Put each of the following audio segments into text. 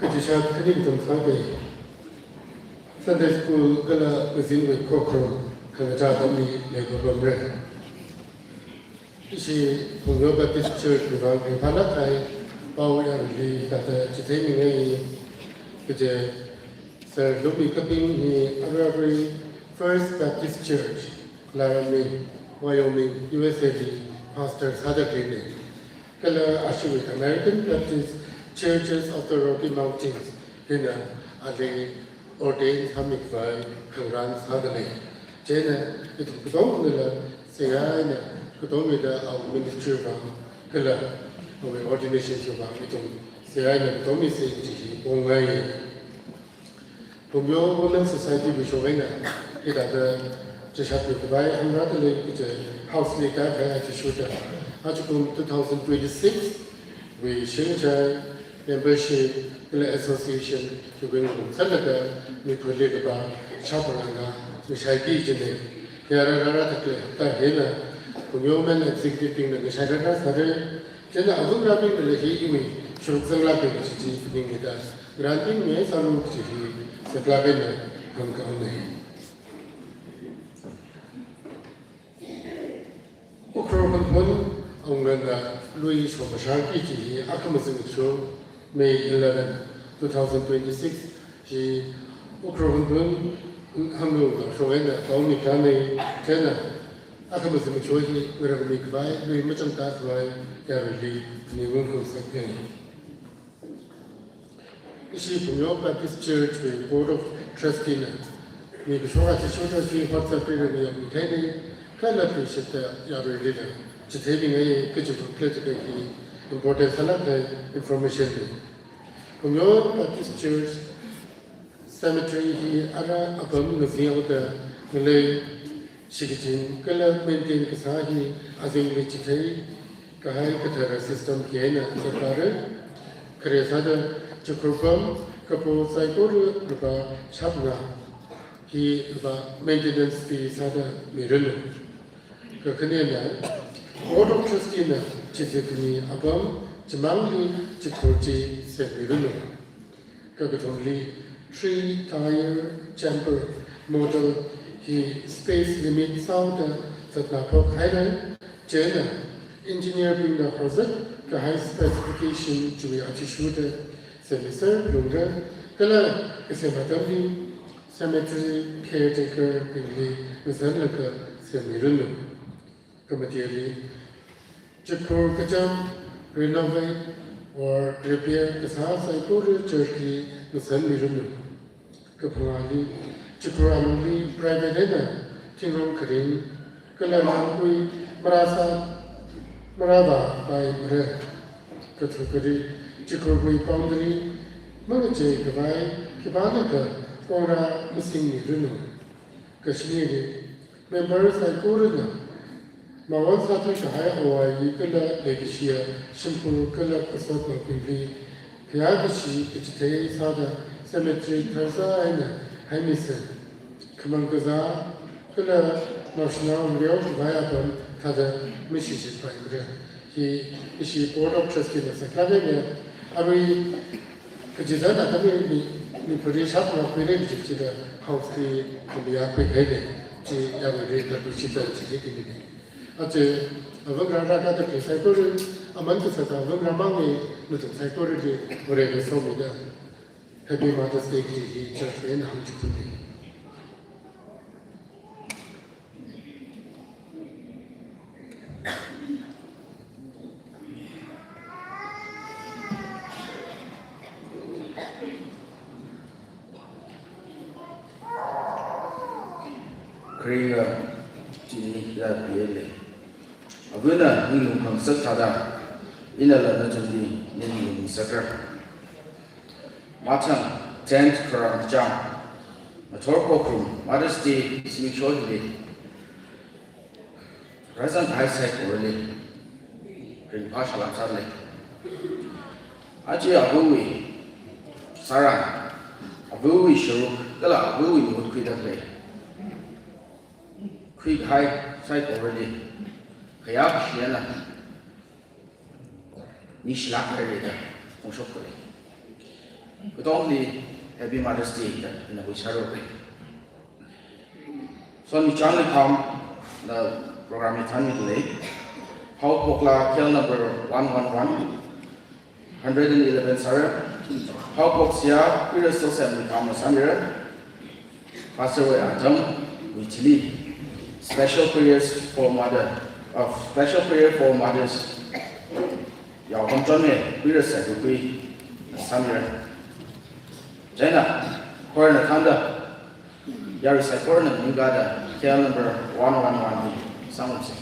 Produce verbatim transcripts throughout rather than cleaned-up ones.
Kachishat khaning tum sāda, Sunday school kala kazingwui khokharum khangachā atamli leikapamra. Ishi Phungyo Baptist Church wui vang ringphālāk kahai pao yangli hithāda chitheimi ngai. Kaje Sir Lukmi Kaping hi aruirui First Baptist Church Laram mi. Wyoming, U S A li pastor sāda leina. Kala ashiwui American Baptist Churches of the Rocky Mountains hina ali ordain sāmikhavai khangarān sāda lei. Chieina ithum katongnala seihā eina katonga da awui ministry vang kala awui ordination chiwui vang ithum seihā eina katonga misa kaji hi pongai. Phungyo Women Society wui shok eina hithāda chishapmi khavai hāngrāda lei kaji house li tākahai athishurda, ajakum two thousand twenty-six wui shingchai membership kala association chiwui ngarumsālaga Manipurli kapā shāpangna ngashaiki kajina. Kayāra rāra thakle hapta hina Phungyo Women Executive bingna ngashairāra sāra. Chieina avungrābingnala hi iwui sharuk zanglākbing kaji chi phaningda, ngarānbing ngasālu kaji hi saklāk eina hāngkahaina. Ukhrul Phunphun awungana lui shomashāki kaji hi akhama zimiksho May eleven, two thousand twenty-six hi Ukhrul Phunphun hānglu da shok eina kaungmi kani. Chieina akhama zimiksho hi ngarānmi khavai lui machangda khavai yaruili ningung khuisakngai. Ishi Phungyo Baptist Church wui Board of Trustee na mikashok athishurda chi WhatsApp li rāmi yangmi theina, kala pishita yaruilila chitheibing ai kaji booklet hi important sālāk kahai information na. Phungyo Baptist Church cemetery hi ara apam ngazinghaoda ngalei shikachin kala maintain kasā hi azingli chithei kahai kathara system eina sākharei. Khare sāda chikhur pam kapo saikora lupā shāngna hi lupā maintenance fee sāda miranu. Kakhanena Board of Trustee na chithei khami apam chimangli chikhur chi semmiranu. Kakathumli three tier chamber model hi space limit sāhaoda zatna phok haira. Chieina engineer bingna horzat kahai specification chiwui athishurda semmiser lungra. Kala kasem atamli cemetery caretaker bingli ngazanlaga semmiranu. Kamateli chikhur kacham, renovate or repair kasā saikora church li ngazanmiranu. Kaphangāli chikhur alungli private eina thingrong kharing kala langkui marāsā marāvāpaimara. Kathukkali chikhurwui boundary mangachei khavai khipānakha kongrā masingmiranu. Kashinili member saikorana mawon sāthui kahai awai kala leikashiya shimkhur kala kasotnaobingli khayākashi kachithei sāda cemetery tharsā eina haimisa. Khamang kazā kala naoshinao ngareo khavai apam thāda mashishitpaimara. Hi ishi Board of Trustee na saklāk eina arui kachizan atamli mi, Manipurli shāpangkhuira kaji chida house li khamiya khuihaira. Chi yaruili katuishita chi hi kini. Aja avangarā rākada khalei saikora, aman kasāda avangarā mangli nathum saikorali Varena somida Happy Mother's Day kaji hi church wui eina hāngchiphunga. Kharinga chini yapiele. Avana ninglung khangasak thāda, inala nathumli ninglung ngasakra. Mathang tenth khararchān, ngathor khokharum Mother's Day zimiksho hili rāzang kahai saikorali ringphā salām sālei. Aja avawui sāran, avawui sharuk kala avawui mahut khuida khalei, khuikahai saikorali khayākashi eina ningshilāk haira da phongshok khalei. Katongli Happy Mother's Day da ina wish sāra. Sonmichang Likham na program hi thanmida lei. Haophokla K L number one one one, hundred and eleven sāra. Haophok seihā Khuira Sosem Likhamna sāmira. Pastor wui atam wui chili Special prayers for mother, uh, special prayer for mothers. Yaokam chonme, pira sa dukui, samira. Chieina, choir na thānda, yarui saikorana ningkada, K L number one one one B, sangumse.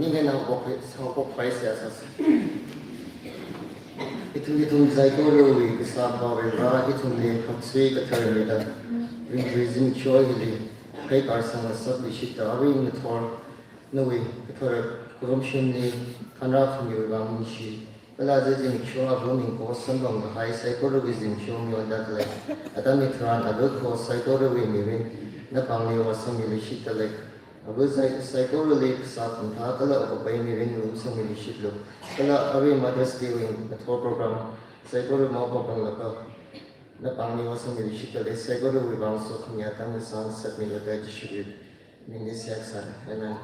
Ning hena pok, pok pai seihā sāsa. Ithum ithum saikorawui kasā Avā Vare, ithumli khaksui kathar mida ringri zimiksho hili pheikar sāngasakluishitta, arui ngathor nawui kathar kurumshimli thanrā khamiwui vang ningshi. Kala zimiksho ava mingko samphang kahai saikorawui zimiksho miyonda khalei atam hitharan ava ko saikorawui mirin napāngli vāsangmiluishitta lei. Ava sai, saikorali kasā khamathā kala kapai mirin ngasangmiluishitlu. Kala arui Mother's Day wui ngathor program saikora maopapanglaga napāngli vāsangmiluishitta lei. Saikorawui vang sokhami atam ngasāngasakmilu da Jishuwui mingli seihā sāra. Amen.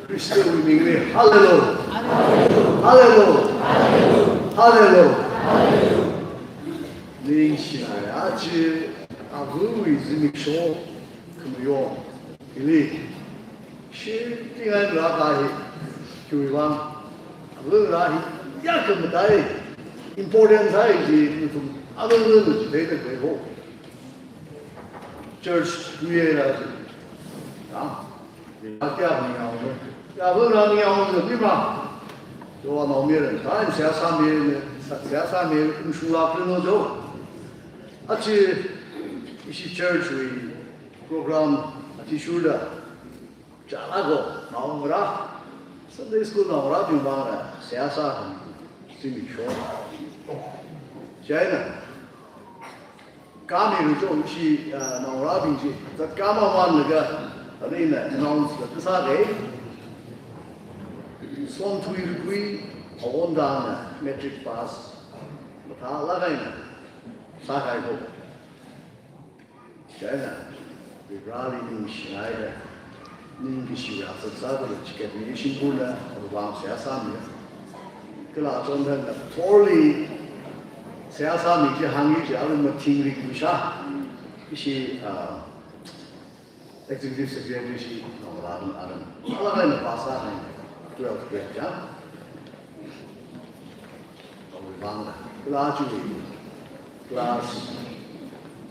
Khristawui mingli, hallelujah. Hallelujah. Hallelujah. Ningshina ya chi, avawui zimiksho khamayon hili shimtingai mara kahi, khiwui vang, ava ra hi ya khamatai important sāi chi nathum ava nana chi theida khalei ho. Church tuiya ya chi. Ya. Akya ningyāng. Ya, ava ra ningyāng ni ma. Jo anaomayara, time seihā sāmi, seihā sāmi, ungshunglāk rin no jo. Achi, ishi church wui program athishurda, chālako, naongarā, Sunday school naongarābing vangla seihā sāhān, zimiksho. Chieina khamilu jo ishi, ah, naongarābing chi zatkā mamanlaga, arui ina announce la kasā lei. Somthui rikui awon dana matric pass mathālāk eina sākahai ko. Chieina, Varivarāli ningshilāka, ningkashi ya sāsā kala chikatmi shimkhurna, avāvang seihā sāmi. Kala chonthang ngathorli seihā sāmi chi hāngki kaja, arui mathingrik kusha. Ishi, ah, Executive Secretary ishi naongarā aram, aram. Alāk eina pass sāhai, twelfth grade ja. Awui vangla, class chi, class,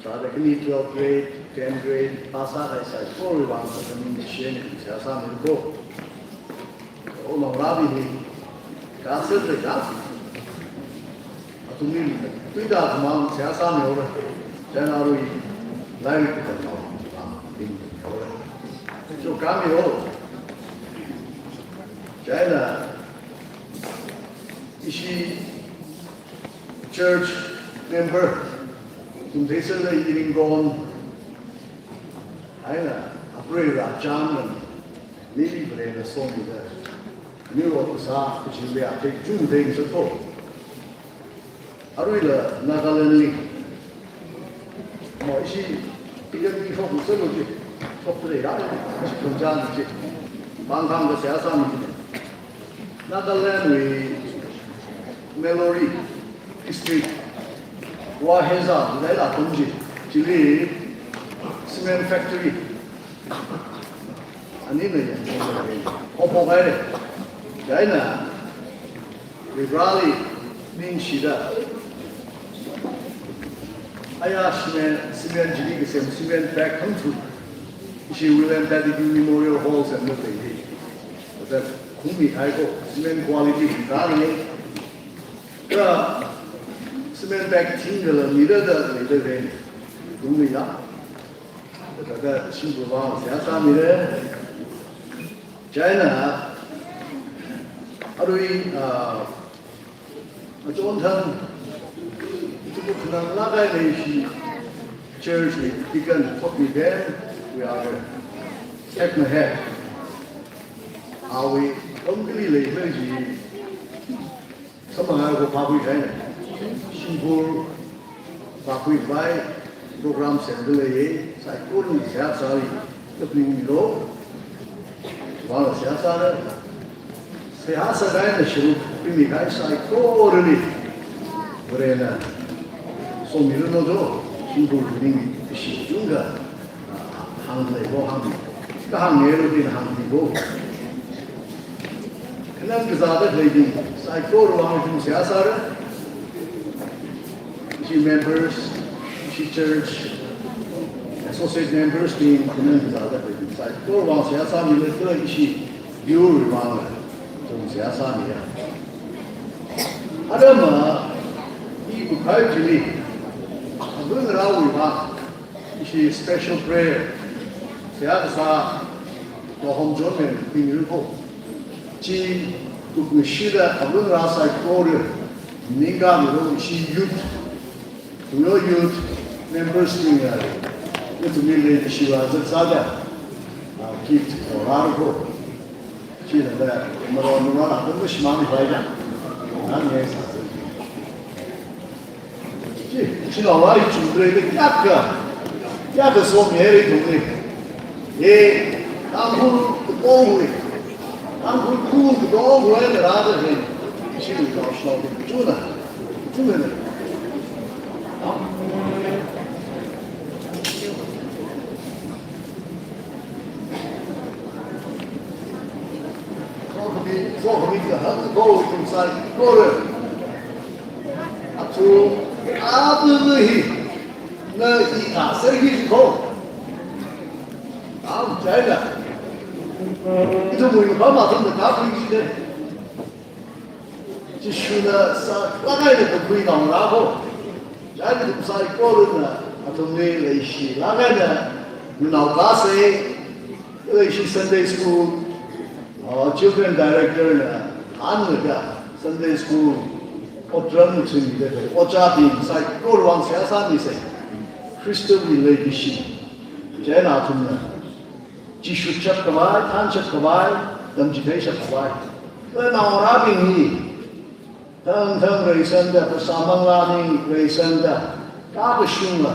thāda khani twelfth grade, tenth grade, pass sākahai saikorawui vang sāda ningshina, seihā sāmilu ko. O naongarābing hi, kasā de ya. Athumli tuida khamang seihā sāmihaora. Chieina arui lairik katamnao, ah, ningshihaora. Jo khamilu. Chieina ishi church member, ithum theisālala ining kon, eina apreiva chānna, nili Varena somida, nirot kasā kachili athei chungda ngasako. Aruila Nagalandli, mo ishi, iyan mi shok sālu chi, shok tare ya, ishi khangachān chi, pāngkhang kasā sāmi. Nagaland wui Nellore District, Waheza, laila tumji, chili cement factory. Anina ya, opo kaire. Chieina, Varivarāli ningshida, aya cement, cement chili kasem cement bag hangthu, ishi William Pettigrew Memorial Hall semda lei. That khumi hai ko, cement quality hi ka ni. Ka cement bag thingkhala mida da leida lei. Khumi ya. Thāda shimkhurwui vang seihā sāmira. Chieina, arui, ah, achonthang, ithum khananglāk eina ishi church wui deacon, Thokmi Ben, we are the head and head. Awui, Longkali leilei ji, samphang ko phākhui kahaina. Shimkhur phākhuivai program semda leiya, saikorali seihā sāli, kapingmilu. Vāla seihā sāra. Seihā sākahaina sharuk pimikahai saikorali Varena somiranu jo, shimkhur ningkashi chungda, ah, hāngda lei ko hāng. Kahāng ngailu din hāngki ko. Nang kazāda khalei bing saikora vang ithum seihā sāra. Ishi members, ishi church, associate members bing, nang kazāda khalei bing saikora vang seihā sāmila, kala ishi biurwui vangla ithum seihā sāmiya. Arama, i kukhai chili, abu ngarāwui vang ishi special prayer seihā kasā Tohom John Mary Pingru ko. Chi kukui shida abu ngarā saikora ningkāmilo, ishi youth, kuyo youth members bingla, ithumli leishi vāzat sāda, ah, gift rāra ko. Chithāda, maro maro atam shimān khavai da. Nang nge sā. Chi, chinaowui chungda kayākha, kayākha somihaira ithumli. E, Tangkhul katongwui, Tangkhul khun katongwui eina rāda khalei. Chi, tao shao, chuna, chuna. Sokhami, sokhami kahak ko ithum saikora. Athum abu hi na i thāser hi ko. Am china. Ithumwui pam athumna thāpui jida. Jishuna sālāk eina kakhui naongarā ko. Chieina ithum saikorana athumli leishilāk eina nganao kasā, leishi Sunday school, uh, children director na, anlaga Sunday school otram chingda khalei ojābing saikora vang seihā sāmisa. Khristawui leikashi. Chieina athumna Jishu chap khavai, thanshap khavai, tamchitheishap khavai. Kha naongarābing hi, thangthang reisangda, phasā manglāli reisangda, kakashunga,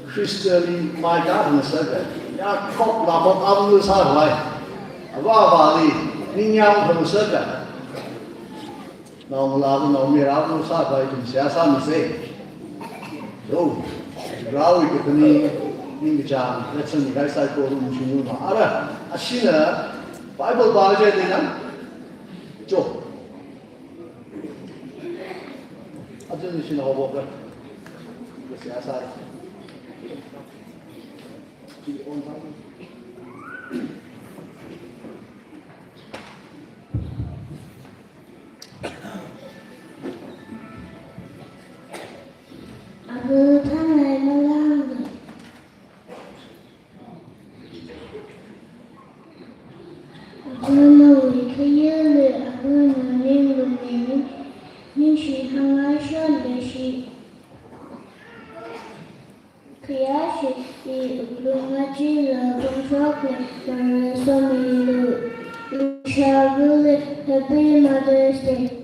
Khristali mai kakhangasaka, yakhok lakhok apam sākhavai, avā avāli ningyāng khangasaka. Naongalāva, naomayara sākhavai ithum seihā sāmisa. Yo, Varewui kathānning, ningkachāng, letsang ni kai saikora ungshunglu ma. Ara, ashina, Bible pāchithei na? Cho. Aja nishina hobo ka. Seihā sāra. Chi on Bible. Abu thangai malangli. Abu nawui khayāli, abu nawui ningli, ningshi hāngngai shonda shi. Khayāshi i wuklung achila pongshokli, mara somilu. Ishāvali Happy Mother's Day.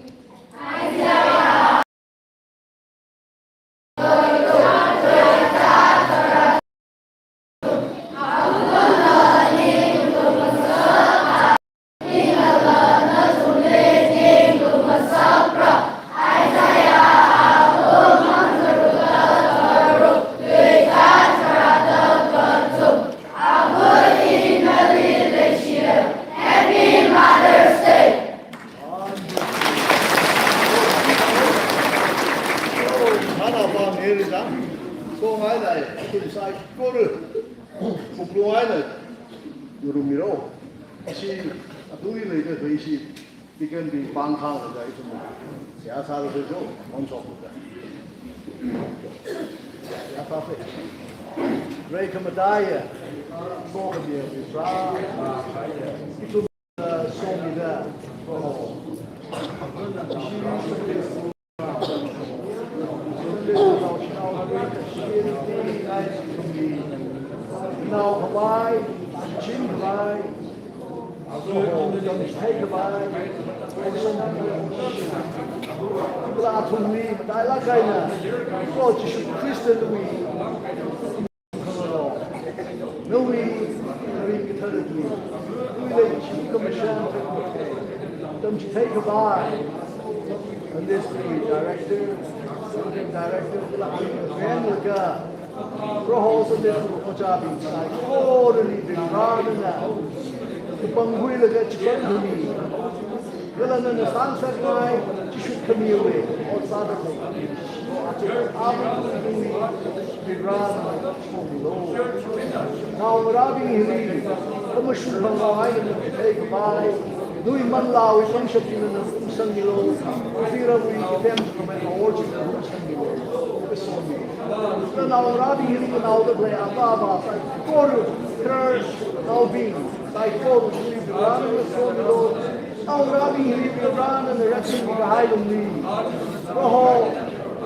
Nana pa ngeri zang, so ngai dai, athum saikora, wuklung eina, yurumiro, ashi, athumli leida khalei ishi, deacon bing pāng khanglaga ithum, seihā sālaga jo, on shokda. Seihā sāsa. Rei khamataiya, sokhamiya, sa, ithum, somida, nao khavai, chin khavai, azo ho, tamchithei khavai, kala athumli matailāk eina, Proho Jishu Khristawui, nawui, nawui katharawui, nawui leishi kamashan, tamchithei khavai, and this director, director, kala athum friend laga, Proho Sunday school ojābing saikorali ringrānana, kapangkhuilaga chipang khami, Kala nana sāngasakngai, chishu khamiwui ot sāda khalei. Abu Varena somilu. Naongarābing hili, khamashung bang eina matheikapai, nawui manglāwui pangshap chi nana umsangmilu, Varewui kathem khamei awor chi nana umsangmilu. Kasomi. Kala naongarābing hili kanaoda khalei āva āvā saikora, khararnaobing saikora chili Varena somilu. Naongarābing hili Varena nana rāshungkahai lungli, Proho,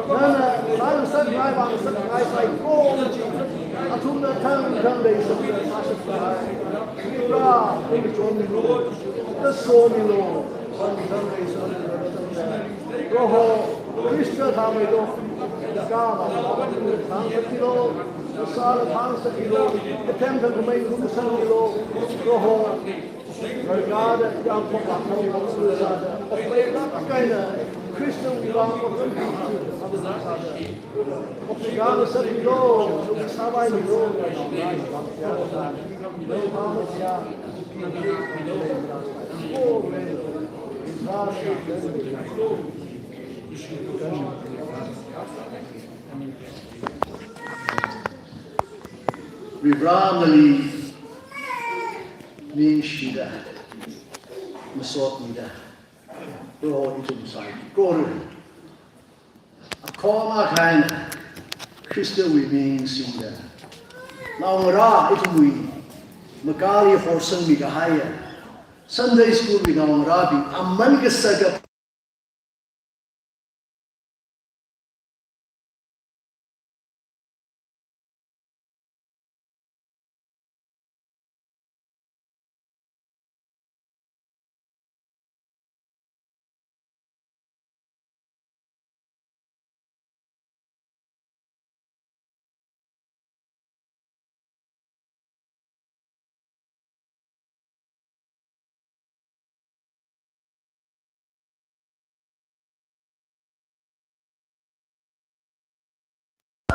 nana sāngasakngai vāngasakngai saikora chi athumna thangthang leisāda sāshapngai. Vare, ungchonmilu, kasomilu, thangthang leisāda sāshapngai. Proho, Khrista thāmeida kala thangthang sāmilu, sāla thangthang sāmilu, kathem thangkhamei ngarumsangmilu, Proho. Rarkada yangkhoklāk sāda, okleilāk eina Khristawui vang okleilāk sāda, okleikha ngasakmilu, sāvaimilu, Vare nali ningshida, masotmida, Proho ithum saikora akhon akha eina Khristawui ming singda, naongarā ithumwui makali horsangmi kahaiya Sunday School wui naongarābing aman kasaka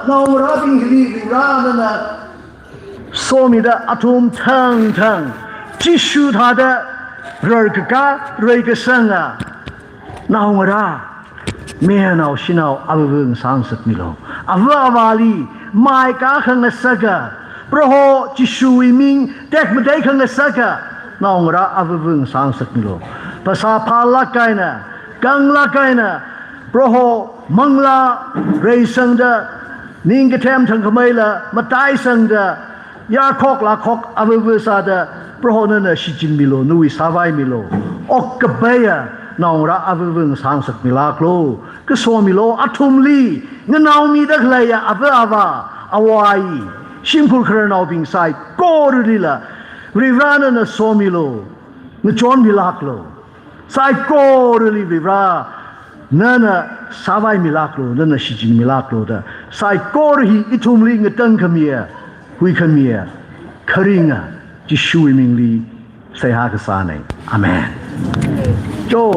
Naongarābing hili Vare nana somida athum thangthang Jishu thāda rarkakā reikasanga naongarā, mayarnao shanao avavung sāngasakmilu. Ava avāli maikā khangasaka, Proho Jishuwui ming tekmatei khangasaka naongarā avavung sāngasakmilu. Phasā phālāk eina, kanglāk eina, Proho manglā reisangda, ningkathem thangkhameila mataisangda, yarkhok lākhok avava sāda, Proho nana shichinmilu, nawui sāvaimilu. Okkapaiya naongarā avavung sāngasakmilāklu. Kasomilu, athumli nganaomida khaleiya ava avā, awai, shimkhur khararnaobing saikoralila Vare nana somilu, ngachonmilāklu. Saikorali Vare nana sāvaimilāklu, nana shichinmilāklu da, saikora hi ithumli ngatangkhamiya, huikhamiya, kharinga Jishuwui mingli seihā kasāna. Amen. Jo.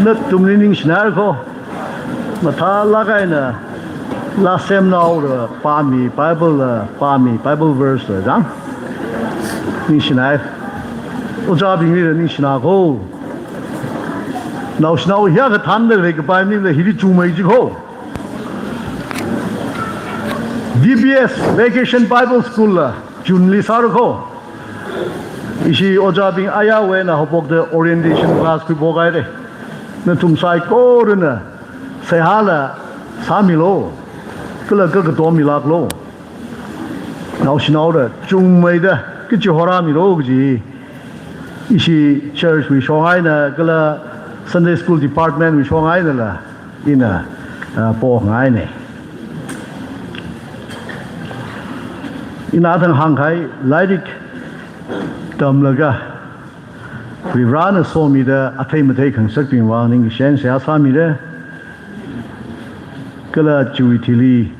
Nathumli ningshinai ko. Mathālāk eina laa semnaola pāmi Bible la, pāmi Bible verse la jang. Ningshinai. Ojābingli la ningshina ko. Naoshinao hiyākha thānda leikapai maningla hili chungmei ji ko. V B S Vacation Bible School la June li sāra ko. Ishi ojābing ayāwui eina haophokda orientation class khuiphokhaira. Nathum saikorana seihāla sāmilu. Kala kakatomilāklu. Naoshinaola chungmeida kachi horāmilu kaji ishi church wui shong eina kala Sunday School Department wui shong einala ina, ah, pongaina. Ina thang hāngkahai lairik tamlaga Varivarana somida athei mathei khangasakbing vang ningkashi eina seihā sāmira. Kala chiwui thili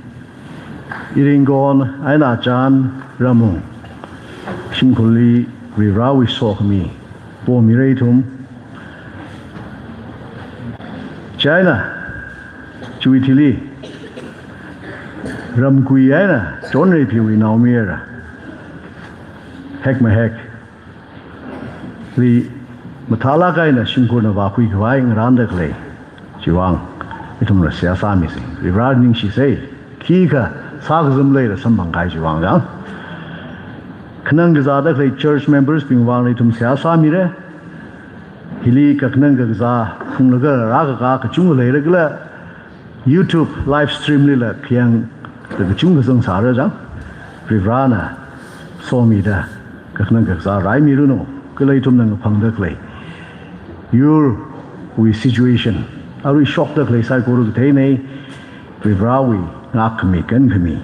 iringon eina chān ramung Shimkhurli Varivarāwui sokhami pomira ithum. Chieina, chiwui thili, ramkui eina John Reiphiwui naomayara hek mahekli mathālāk eina shimkhurna vākhui khavai ngarānda khalei chiwui vang ithumla seihā sāmisa. Varivarā ningshisa. Khikha sākazam leila samphang kahai chiwui vang jang. Khanang kazāda khalei church members bingwui vangla ithum seihā sāmira. Hili kakhanang kakazā phunglaga rākakā kachungkha leira kala YouTube live stream lila khayang kachungkha zangsāra jang. Varivarāna somida kakhanang kakazā raimiranu, kala ithumna ngaphangda khalei yurwui situation, arui shokda khalei saikora katheina, Varivarāwui ngākkhami kankhami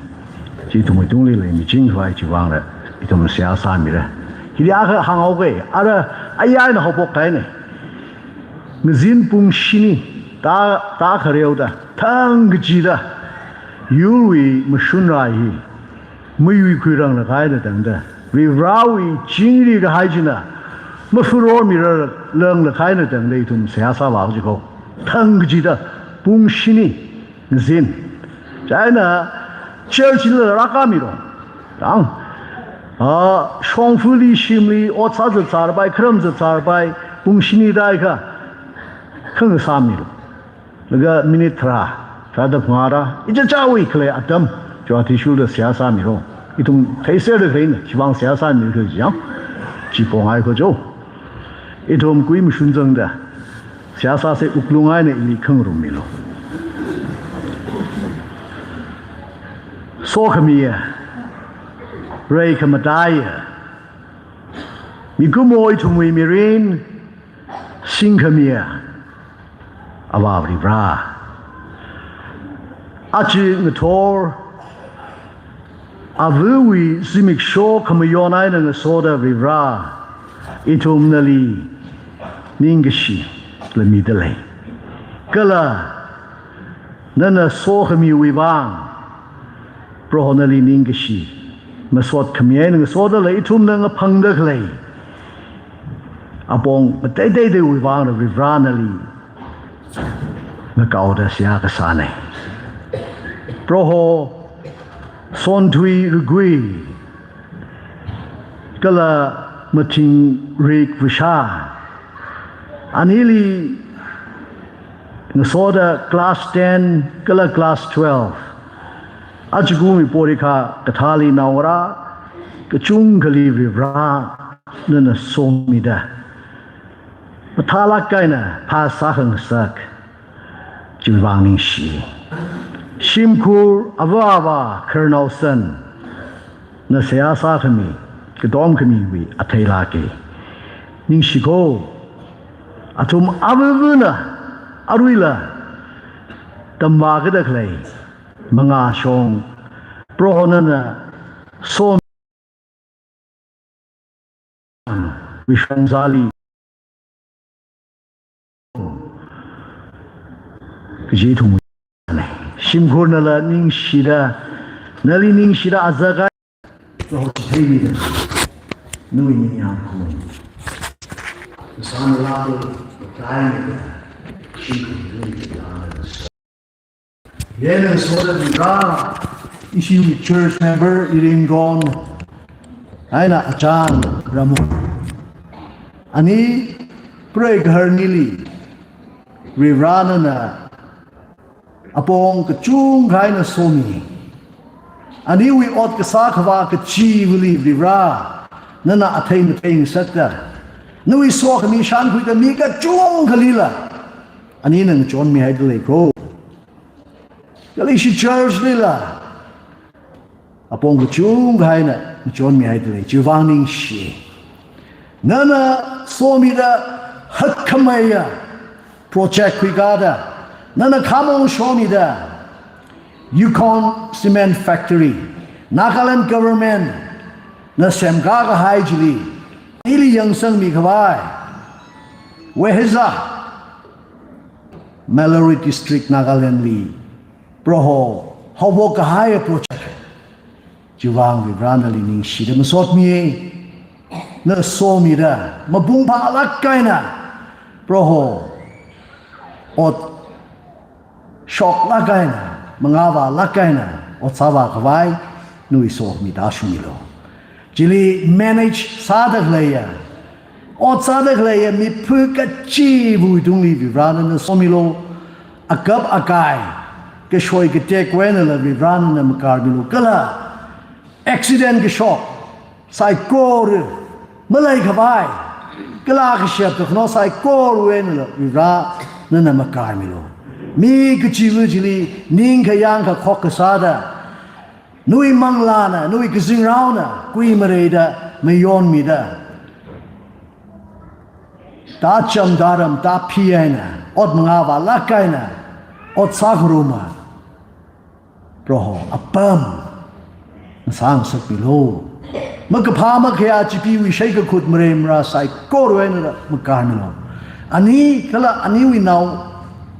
chi ithumwui tungli leimiching khavai chiwui vangla ithum seihā sāmira. Hili akha hānghaoga, ara ayarna haophok kahaina. Ngazin pung shini tā, tā khareoda, thang kachida, yurwui mashun rai hi, muiwui khuirang lāk eina tangda, Varivarāwui chingri kahai china mafuro mira langla khaina tangda ithum seihā sāvā jiko. Thang kachida, pung shini ngazin. Chieina church lila rākāmiro. Tang. Ah, shongfali shimli ot sāzat sārpai, kharam zat sārpai, pung shini tākha, khangasāmilo. Laga minute tharā, tharāda phangā rā, ichichāwui khalei atam, chiwui athishurda seihā sāmiro. Ithum theiserda khaleina, chiwui vang seihā sāmira khala jang, chi pongai kho jo. Ithum kui mashun zangda, seihā sāsa, wuklung eina ili khangarummilo. Sokhamiya, reikhamataiya, mikumo ithumwui mirin singkhamiya Avā Varivarā. Aja ngathor, avawui zimiksho khamayon eina ngasoda Varivarā, ithum nali ningkashi lamida lei. Kala nana sokhamiwui vang, Proho nali ningkashi masot khami eina ngasodala ithumna ngaphangda khalei apong mateiteiteiwui vangla Varivarā nali ngakaoda seihā kasāna. Proho Sonthui Ragui kala Mathingrik Vashā, anili ngasoda class ten kala class twelve, ajakumwui porikha kathāli naongarā kachungkhali Varivarā nana somida, mathālāk eina phasā khangasak chiwui vang ningshi. Shimkhur avā avā khararnao san, na seihā sākhami, katom khamiwui athei lāka. Ningshi kho, athum avavana aruila tamvākida khalei mangā shong, Proho nana som wishong zali kaji ithum. Shimkhurnala ningshida, nali ningshida azakai. Proho chitheimida, nawui ningyāng khum sānala, taimida, shimkhur nawui ningyāng. Yena soda Varivarā, ishi church member, iringron, eina achān Ramon. Ani preigaharnili Varivarā nana apong kachungkha eina somi. Aniwui ot kasā khavā kachiva̱li Varivarā nana athei mathei ngasakta, nawui sokhami shānkhuida mi kachungkhalila anina ngachonmihaida lei kho. Kala ishi church lila apong kachungkha eina ngachonmihaida lei, chiwui vang ningshi. Nana somida hakkhameiya project khuikada, nana khamong shomida Yukon Cement Factory, Nagaland Government na semkā kahai chili, ili yangsangmi khavai, Weheza, Mailory District, Nagaland li, Proho haophok kahai project. Chiwui vang Varivarā nali ningshida masotmi. na somida, mapung phālāk eina, Proho, ot shoklāk eina, mangāvālāk eina, ot sāvā khavai, nawui sokhami tāshungmilu. Chili manage sāda khaleiya, ot sāda khaleiya, miphu kachiva̱wui tungli Varivara nana somilu, akap akai, kashoi katekwui einala Varivara nana makarmilu, kala accident kashok, saikora malei khavai, kala kashap kakhano saikorawui einala Varivara nana makarmilu. Mi kachiva̱ chili, ningkhayāng kakhok kasāda, nawui manglāna, nawui kazingraona, kuimareida, mayonmida, tācham tāram tāphi eina, ot mangāvālāk eina, ot sākharuma, Proho, apam ngasāngasakmilu. Makaphā makhayā chipeewui shei kakhut marei marā saikorawui einala makarmilu. Ani kala aniwui nao,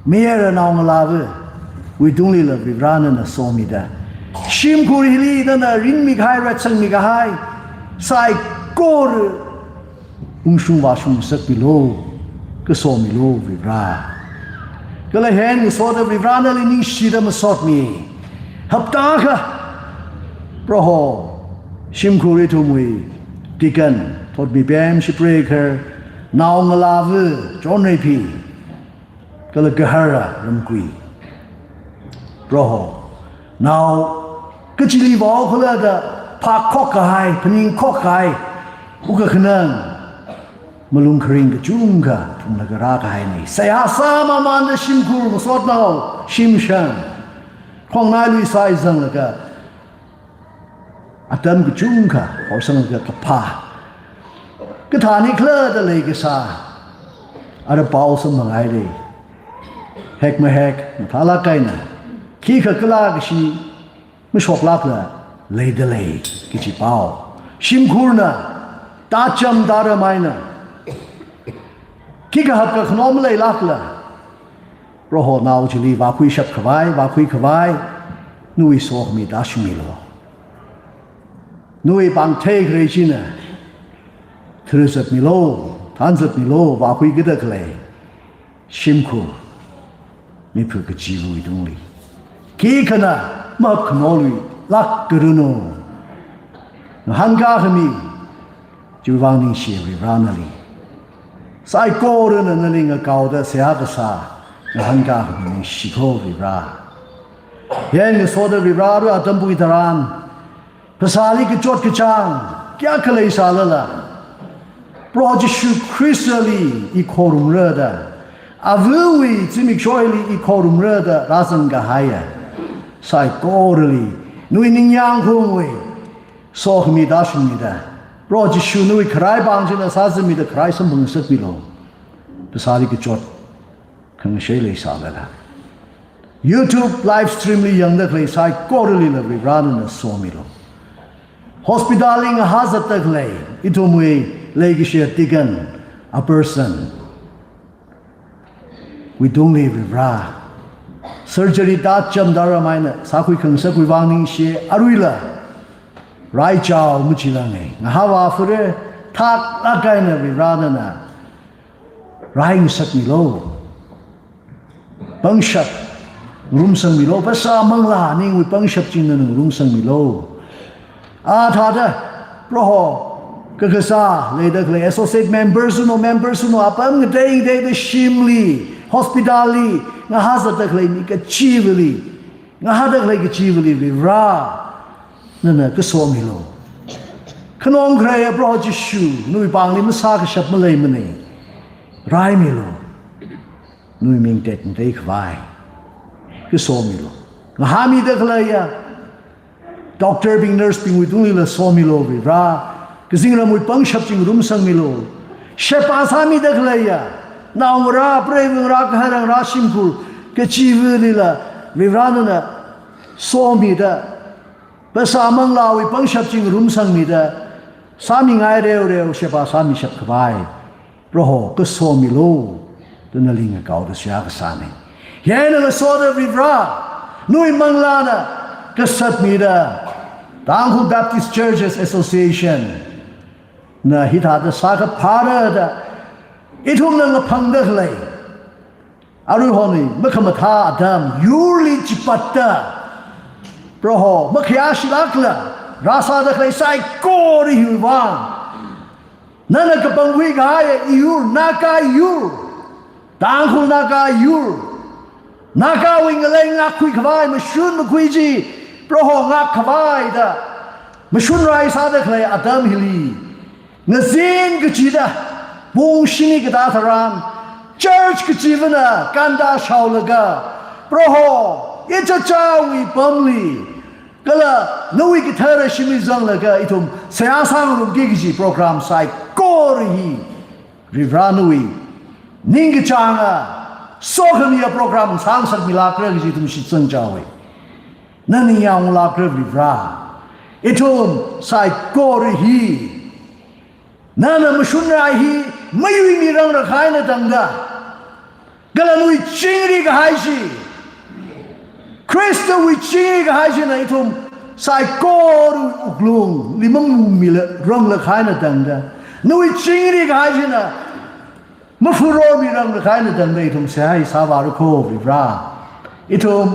mayara naongalāva̱wui tunglila Varivara nana somida, shimkhur hili nana rinmi kahai, ratsangmi kahai, saikora ungshung vāshung ngasakmilu, kasomilu Varivara. Kala hi eina ngasoda Varivara nali ningshida masotmi. Hapta akha, Proho, shimkhur ithumwui deacon, Thotmipem Shipreikar, naongalāva̱ John Reiphi, kala Gahara Ramkui. Proho, nao kachili vao khala da phākhok kahai, phaningkhok kahai, wukkhanang, malung kharing kachungkha phunglaga rākahaina. Seihā sāmamānda shimkhur ngasotnao shimshang, khongnai luisai zanglaga, atam kachungkha horsanglaga kaphā, kathāni khala da leikasā, ara pao samphanghaira. Hek mahek mathālāk eina, khikha kala kashi mashoklākla leida lei kaji pao. Shimkhurna tācham tāram eina, khikha hapkakhano maleilākla, Proho, nao chili vākhuishap khavai, vākhui khavai, nawui sokhami tāshungmilu. Nawui pāng theikharei china tharzatmilu, thānzatmilu, vākhuikida khalei shimkhur, miphu kachiva̱wui tungli. Khikhana mahapkhano luilāk karanu. Ngahānkā khami chiwui vang ningshi Varivara nali. Saikorana nali ngakaoda seihā kasā, ngahānkā khami ningshi kho Varivara. Hi eina ngasoda Varivara, arui atam pui tharan, phasāli kachot kachāng kayākha leisālala, Proho Jishu Khristali i khorumra da, ava̱wui zimiksho hili i khorumra da rāzang kahaiya saikorali, nawui ningyāng khungwui sokhami tāshungmida, Proho Jishu nawui kharai pāng china sāzanmida kharai samphangngasakmilu. Phasāli kachot khangashei leisālala, YouTube live stream li yangda khalei saikoralila Varivara nana somilu. Hospital li ngahā zatda khalei ithumwui leikashiya deacon, a person wui tungli Varivara, surgery tācham tāram eina sākhui khangasakwui vang ningshi, aruila raichao machilānga. Ngahāvā fure, thaklāk eina Varivara nana raingasakmilu. Pangshap ngarumsangmilu, phasā manglā ningwui pangshap china ngarumsangmilu. A thāda, Proho, kakasā leida khalei associate members sunu, members sunu, apam ngatei ngateida shimli, hospital li ngahā zatda khalei mi kachivali, ngahāda khalei kachivali Varivara nana kasomilu. Khanong khareiya Proho Jishu, nawui pāngli masākashap maleimana. Raimilu. Nawui ming tekngatei khavai kasomilu. Ngahāmida khaleiya doctor bing, nurse bingwui tunglila somilu Varivara. Kazingramwui pangshap chi ngarumsangmilu. Sheba sāmida khaleiya naongarā, preivangarā, kahairangarā, shimkhur kachivalila Varivara nana somida, phasā manglāwui pangshap chi ngarumsangmida, sāmingai reoreo sheba sāmishap khavai Proho kasomilu da nali ngakaoda seihā kasāna. Hi eina ngasoda Varivara, nawui manglāna kasatmida, Tangkhul Baptist Churches Association na hithāda sākaphāra da ithumna ngaphangda khalei, aruihon hi makhamathā atam yurli chipatta Proho makhayāshilākla rāsāda khalei saikora hiwui vang, nana kapangkhui kahai yur, Naga yur, Tangkhul Naga yur, Nagawui ngalei ngakkhui khavai, mashun makhui chi Proho ngakkhavai da mashun rai sāda khalei atam hili, ngazin kachida pung shini katā tharan, church kachivana kanda shaolaga, Proho, ichichāwui pamli, kala nawui kathara shimli zanglaga ithum seihā sāngarumki kaji program saikora hi, Varivara nawui ningkachānga sokhamiya program sāngasakmilākra kaji ithum shitsang chaowe. Na ningyānglākra Varivara. Ithum saikora hi nana mashun rai hi mayuimiranglāk eina tangda, kala nawui chingri kahai chi, Khristawui chingri kahai china ithum saikora wuklungli mamungmiranglāk eina tangda, nawui chingri kahai china mafurormiranglāk eina tangda ithum seihā sāvāra kho Varivara. Ithum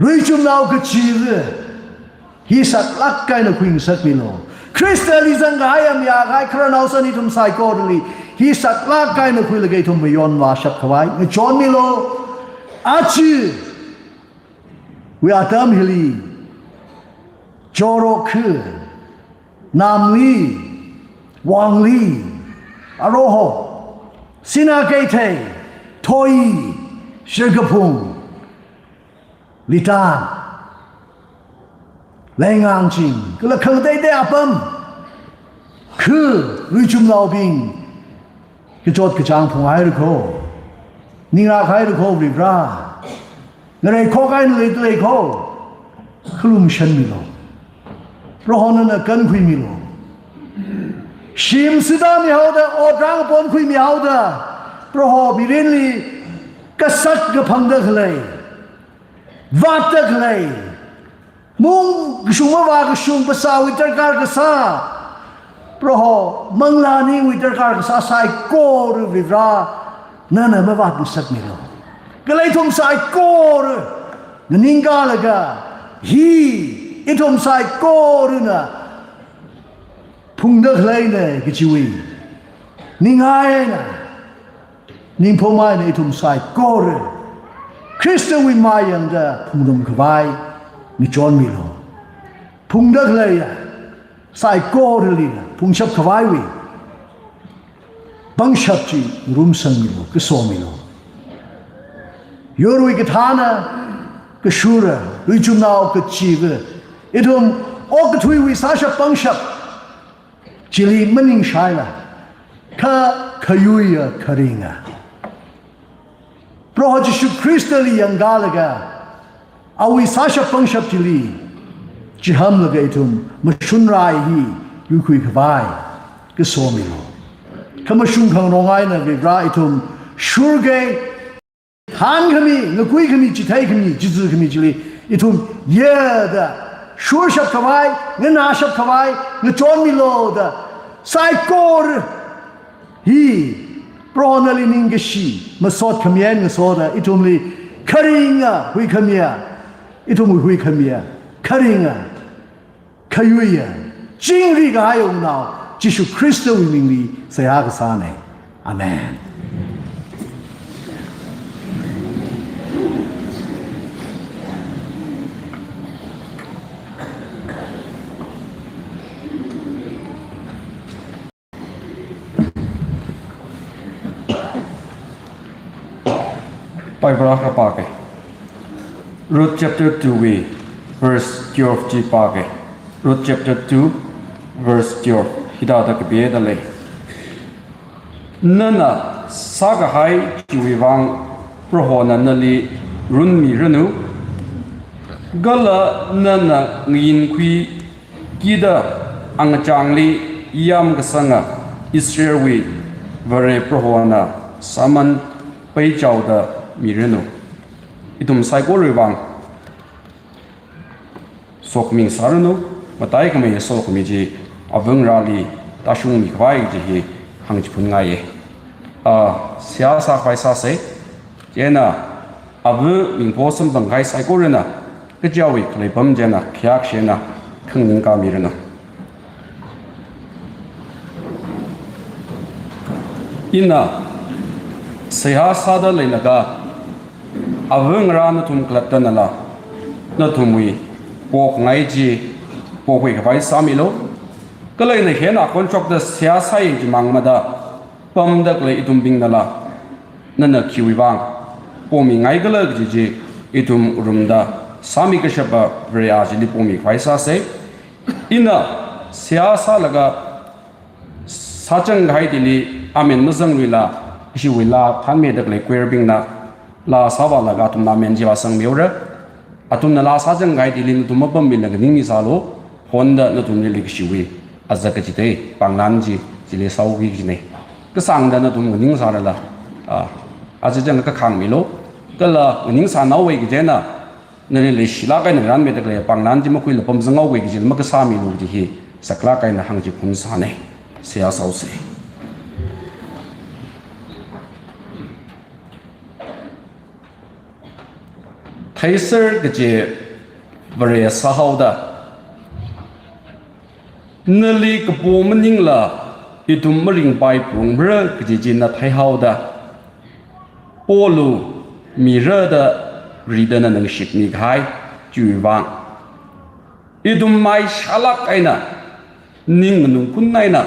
ruichumnao kachiva hi saklāk eina khuingasakmilu. Khristali zangkahai, mayākahai khararnao san ithum saikorali hi saklāk eina khuilaga ithum mayonvāshap khavai ngachonmilu. Ajawui atam hili, Choro khu, Namli, Wangli, Aroho, Sina Keithei, Thoi, Shirkaphung, Litan, Leingangching, kala khangateitei apam khu ruichumnaobing kachot kachāng phunghaira kho, ningrākhaira kho Varivara. Ngareikhokhai nalei talei kho, khalum shanmilu. Proho nana kankhuimilu. Shim sida mihaoda, otrang ponkhuimihaoda, Proho mirinli kasat kaphangda khalei, vātda khalei, mung kashung mavā kashung phasāwui darkar kasā, Proho manglā ningwui darkar kasā saikora Varivara nana mavātngasakmilu. Kala ithum saikora nganingkalaga, hi ithum saikorana phungda khaleina kajiwui ning eina, ningphom eina ithum saikora Khristawui mayangda phungrum khavai ngachonmilu. Phungda khaleiya saikorali phungshap khavaiwui pangshap chi ngarumsangmilu, kasomilu. Yurwui kathāna, kashura, ruichumnao kachiva, ithum okathuiwui sāshap pangshap chili maningshailaga, kha khayuiya kharinga Proho Jishu Khristali yangkalaga, awui sāshap pangshap chili chihamlaga ithum mashun rai hi yuikhui khavai kasomilu. Khamashung khangarong eina Varivara ithum shurga, hānkhami, ngakuikhami, chitheikami, chizukhami chili ithum yada shurshap khavai, nganāshap khavai ngachonmilu da, saikora hi Proho nali ningkashi masot khami eina ngasoda, ithumli kharinga huikhamiya, ithumwui huikhamiya kharinga, khayuiya, chingri kahai Wungnao Jishu Khristawui mingli seihā kasāna. Amen. Bible akha pāga. Ruth chapter two wui verse twelve chi pāga. Ruth chapter two verse twelve. Hithāda kapida lei. Nana sākahai chiwui vang Prohona nali runmiranu, kala nana ngayinkhuikida angachāngli yamkasanga Israelwui Vare Prohona sāman peichaoda miranu. Ithum saikorawui vang sokhami sāranu, mataikhamei sokhami chi avāngarāli tāshungmi khavai kaji hi hāngchiphun ngaiye. Ah, seihā sākhavai sāsei. Chieina, ava Mingpho samphang kahai saikorana, kachiwui khalei apam china, khayākshina, khanganing kamiranu. Ina, seihā sāda leilaga, ava ngarā nathum khalatta nala, nathumwui pokngai chi, pokhui khavai sāmilu. Kala ina hina contract da seihā sāya chimang mada, pamda khalei ithumbing nala, nana khiwui vang pomingai khala kaji chi, ithum ngarumda, sāmi kashapa Vare achili pomi khavai sāsei. Ina seihā sālaga sāchang kahai chili amen mazangluila, ishiwui laa phāmida khalei choir bingna laa sāvālaga athumna amen chi vāsangmiura. Athumna laa sāchang kahai chili nathum mapammila nganingmi sālu, phonda nathumli leikashiwui azak kachithei, pānglan chi, chili sāuki kajinei. Kasāngda nathum nganingsārala, ah, aja chang kakhāngmilu, kala nganingsānaowui kajina, nali leishilāk eina ngaranmida khalei pānglan chi makhuila pamzanghaowui kajila makasāmilu kaji hi saklāk eina hāngchiphun sānei. Seihā sāusei. Theiser kaji Vare sāhaoda, nali kapo maningla ithum maringpai phalungra kaji chi na theihaoda, polu mira da rida nana ngashitmi kahai chiwui vang, ithum maishālāk eina, ning nganungkun eina,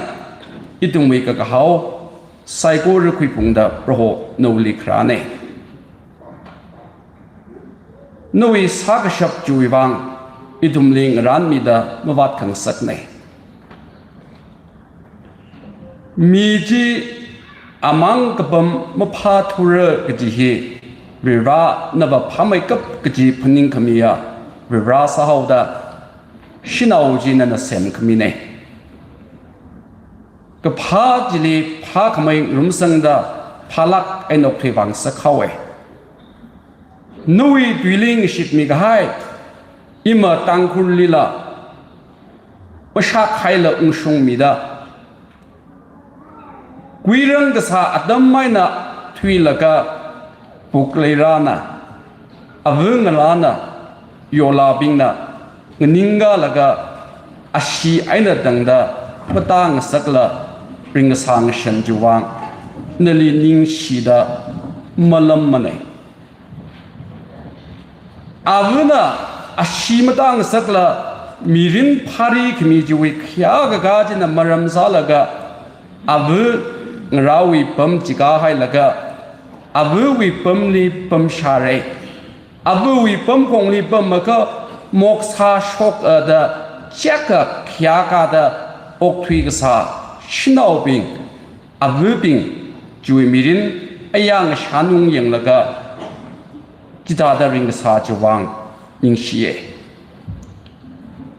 ithumwui kakahao saikora khuiphungda Proho nawuili kharānei. Nawui sākashap chiwui vang ithumli ngaranmida mavātkhangasaknei. Mi chi amang kapam maphāthura kaji hi, Varivara nava phāmeikap kaji phaningkhamiya Varivara sāhaoda, shanao chi nana semkhaminei. Kaphā chili phākhamei ngarumsangda phālāk eina okthuivāngasakhaowei. Nawui tuili ngashitmi kahai, ima Tangkhulli la, mashakhaila ungshungmida, kuirang kasā atam eina thuilaga, pukleirana, ava ngalāna, yolabingna, nganingkalaga, ashee eina tangda matāngasakla ringkasā ngashan chiwui vang, nali ningshida malammanei. Avana ashee matāngasakla mirin phārikhami chiwui khayākakā china maram sālaga, ava ngarāwui pam chikahailaga, avawui pamli pamshārei. Avawui pamkhongli pamakha moksha shoka da chiyākha khayākāda okthui kasā shanaobing, avabing chiwui mirin ayā ngashanung yanglaga, chithāda ringkasā chiwui vang ningshiye.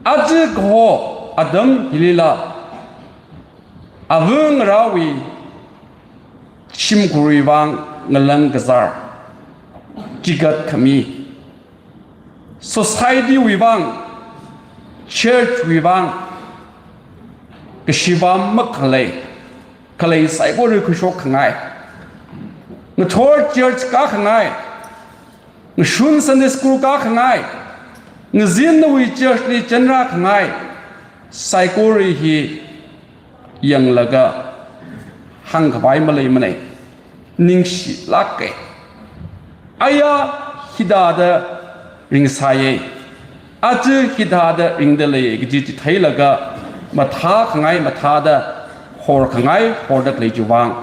Aja kaho atam hilila, ava ngarāwui shimkhurwui vang ngalang kazār, chigatkhami, society wui vang, church wui vang, kashivam makhalei, khalei saikora khuishok khangai, ngathor church kā khangai, ngashun Sunday school kā khangai, ngazin nawui church li chanrā khangai, saikora hi yanglaga hāngkhavai maleimanei, ningshilāke. Ayā hithāda ringsāye, aja hithāda ringda lei kaji chitheilaga, mathā khangai mathāda, hor khangai horda khalei chiwui vang,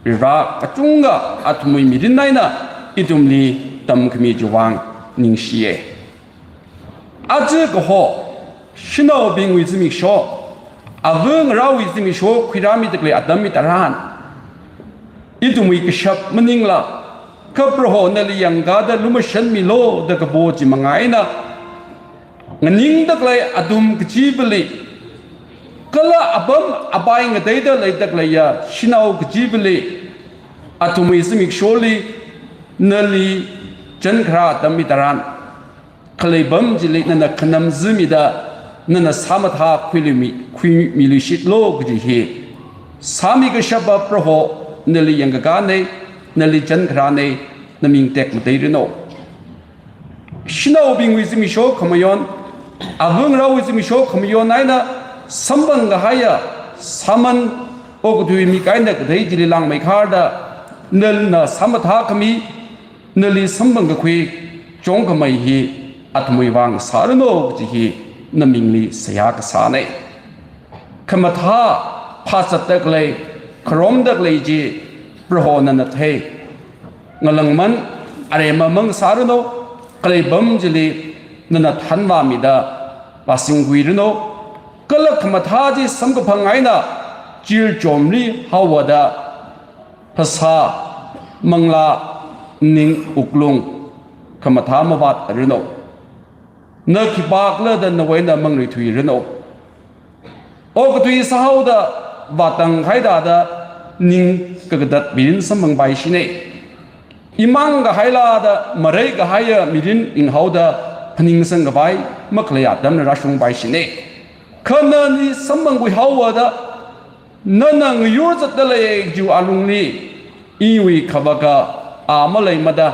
Varivara kachungkha athumwui mirin eina ithumli tamkhami chiwui vang ningshiye. Aja kaho shanaobingwui zimiksho, ava ngarāwui zimiksho khuirāmida khalei atam hitharan, ithumwui kashap maningla, kha Proho nali yangkāda lumashanmilu da kapo chi manga eina, nganingda khalei athum kachivali, kala apam apai ngateida leida khaleiya shanao kachivali, athumwui zimiksholi nali chankharā atam hitharan, khalei apam chili nana khanam zimida, nana sāmathā khuilumi, khuimiluishitlu kaji hi sāmi kashapa Proho nali yangkakānei, nali chankharānei, naming tekmateiranu. Shanaobingwui zimiksho khamayon, avāngarāwui zimiksho khamayon eina samphang kahaiya sāman okathui mik eina kathei chili langmeikharda, nana sāmathā khami, nali samphang kakhui chongkhamei hi athumwui vang sāranu kaji hi namingli seihā kasānei. Khamathā phāzatda khalei, kharomda khalei chi Proho nana thei. Ngalāngman aremamang sāranu, khalei apam chili nana thanvāmida vāsingkhuiranu. Kala khamathā chi samkaphang eina chilchomli haowada phasā, manglā, ning, wuklung khamathā mavātranu. Na khipākhala da nawui eina mangreithuiranu. Okathui sāhaoda vātang kahai thāda ning kakatat mirin samphangpaishinei. Imang kahaila da marei kahaiya mirin ringhaoda phaningsang khavai makhalei atamna rāshungpaishinei. Kha nali samphangkhui haowada, nana ngayur zatda lei kajiwui alungli, iwui khavaka a maleimada,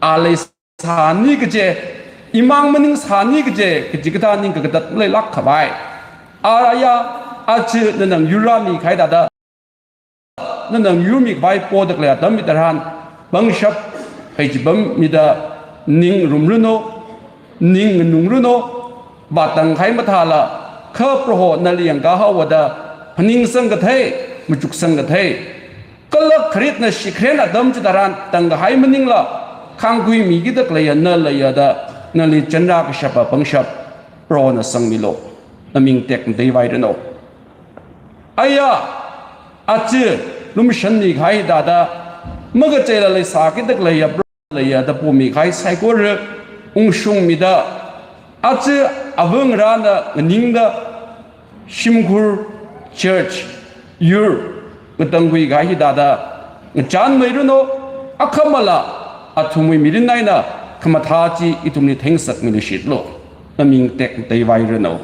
a leisāni kaje, imang maningsāni kaje, kachikathā ning kakatat maleilāk khavai. Araya, aja nana ngayur rāmi kahai thāda, nana ngayurmi khavai poda khalei atam hitharan, pangshap heichipam mida ning ngarumranu, ning nganungranu, vātang kahai mathāla, kha Proho nali yangkā haowada phaningsang kathei, machuksang kathei, kala kharitna shikharena atam chitharan tangkahai maningla, khāngkhuimikida khaleiya na leiya da, nali chanrā kashapa pangshap Prohona sangmilu, naming tekmateivairanu. Aya, aja lumashanmi kahai thāda, makacheila leisākida khaleiya Proho leiya da pomi kahai saikora ungshungmida, aja avāngarāna nganingda, shimkhur, church, yur ngatangkhui kahai thāda ngachānmeiranu, akhamala athumwui mirin eina khamathā chi ithumli thengsakmiluishitlu, naming tekmateivairanu.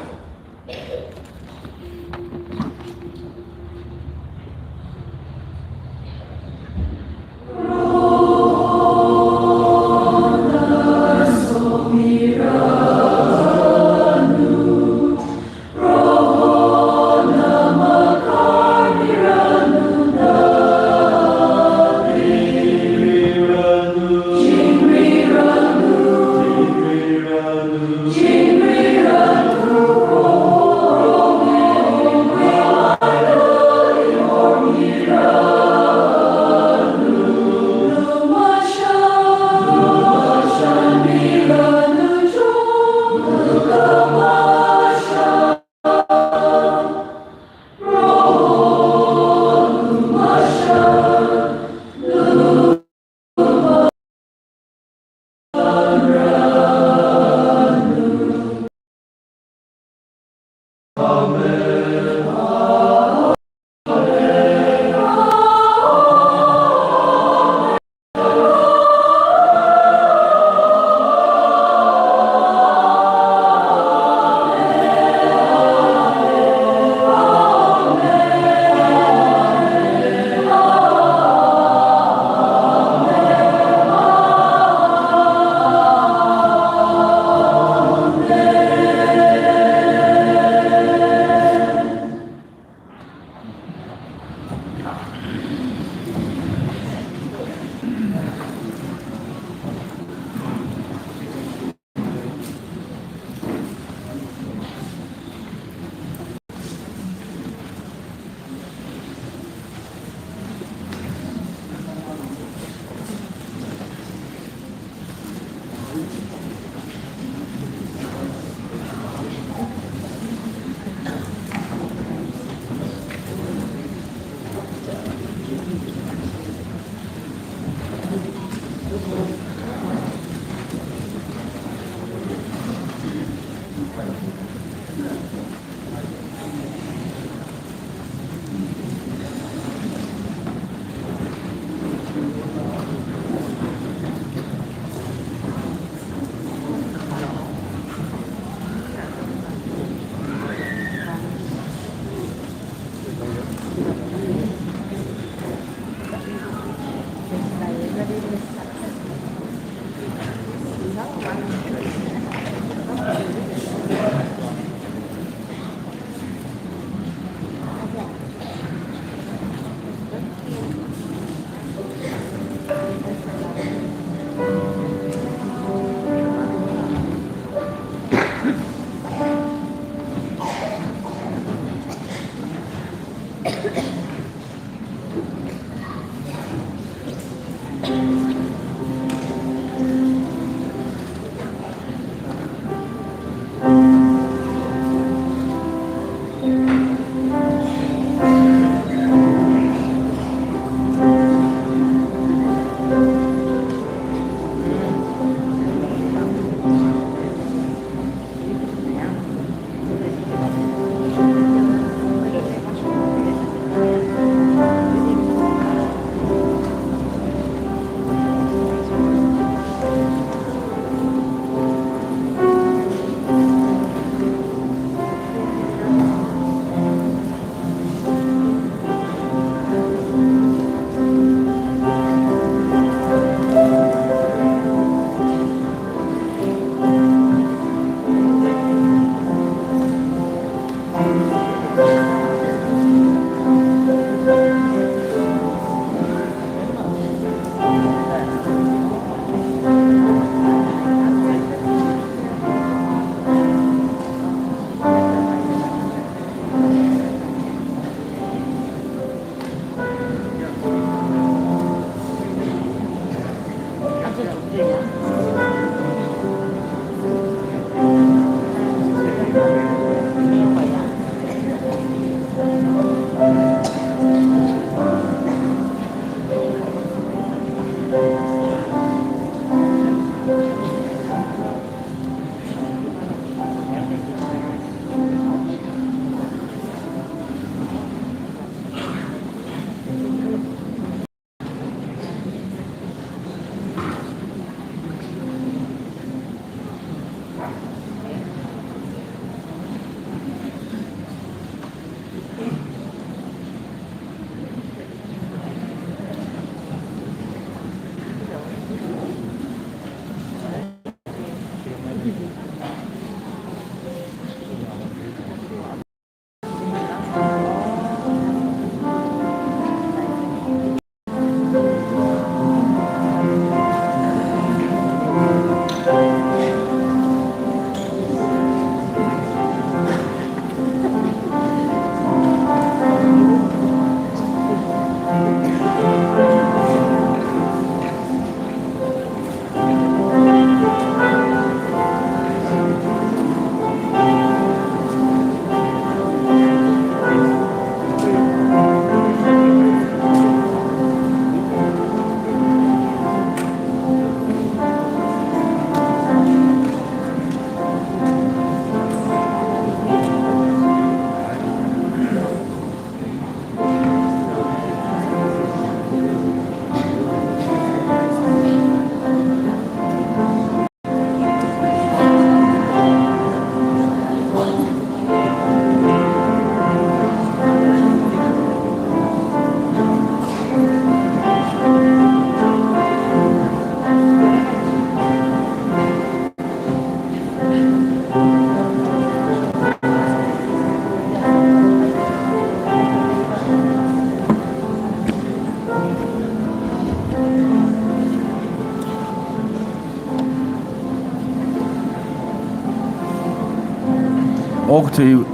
Okathui.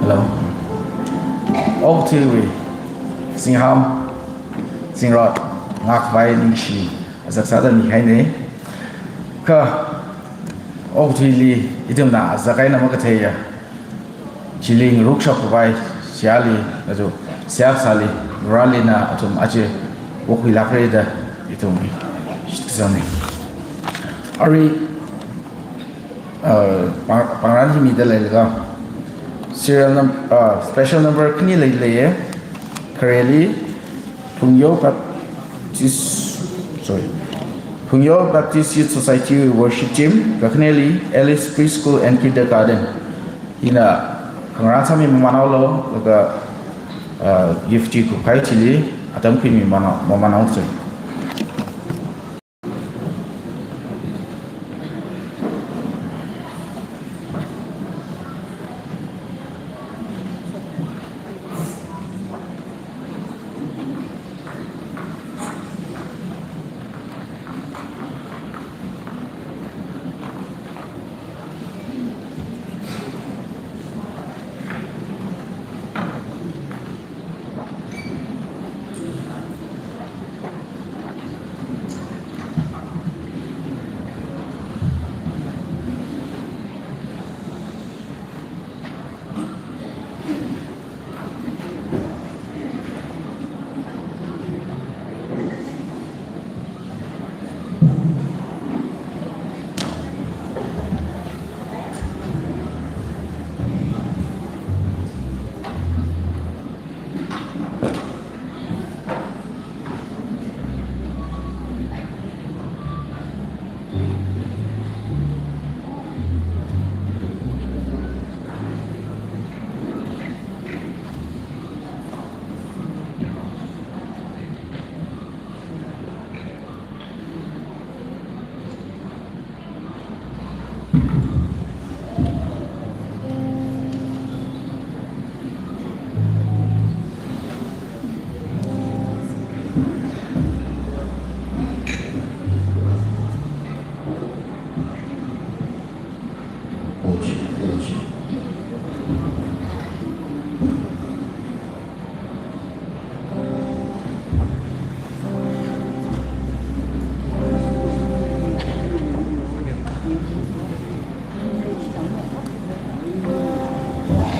Hello. Okathuiwui singham, zingrot, ngakvai ningshi azak sāda mihaina. Kha okathuili ithumna azak eina makatheiya chili ngarokshap khavai seihāli, aja seihā kasāli, Varena athum aja vākhuilākra da ithum shitkasangna. Arui, uh, pāng-, pāngran hi mida leilaga, serial num-, uh, special number khani leileiya, khareli, Phungyo Baptist, sorry, Phungyo Baptist Youth Society Worship Team, kakhaneli Alice Preschool and Kindergarten. Ina khangarān sāmi mamānhaolu, laga, uh, gift chi kupkahai chili, Atam khuimi mana, mamana ungsa.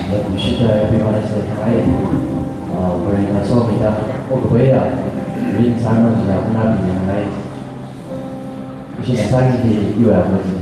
Leishida everyone is the time. Uh, we're in a song that all the way up. Rin Simon is not being nice. She is trying to be you have to.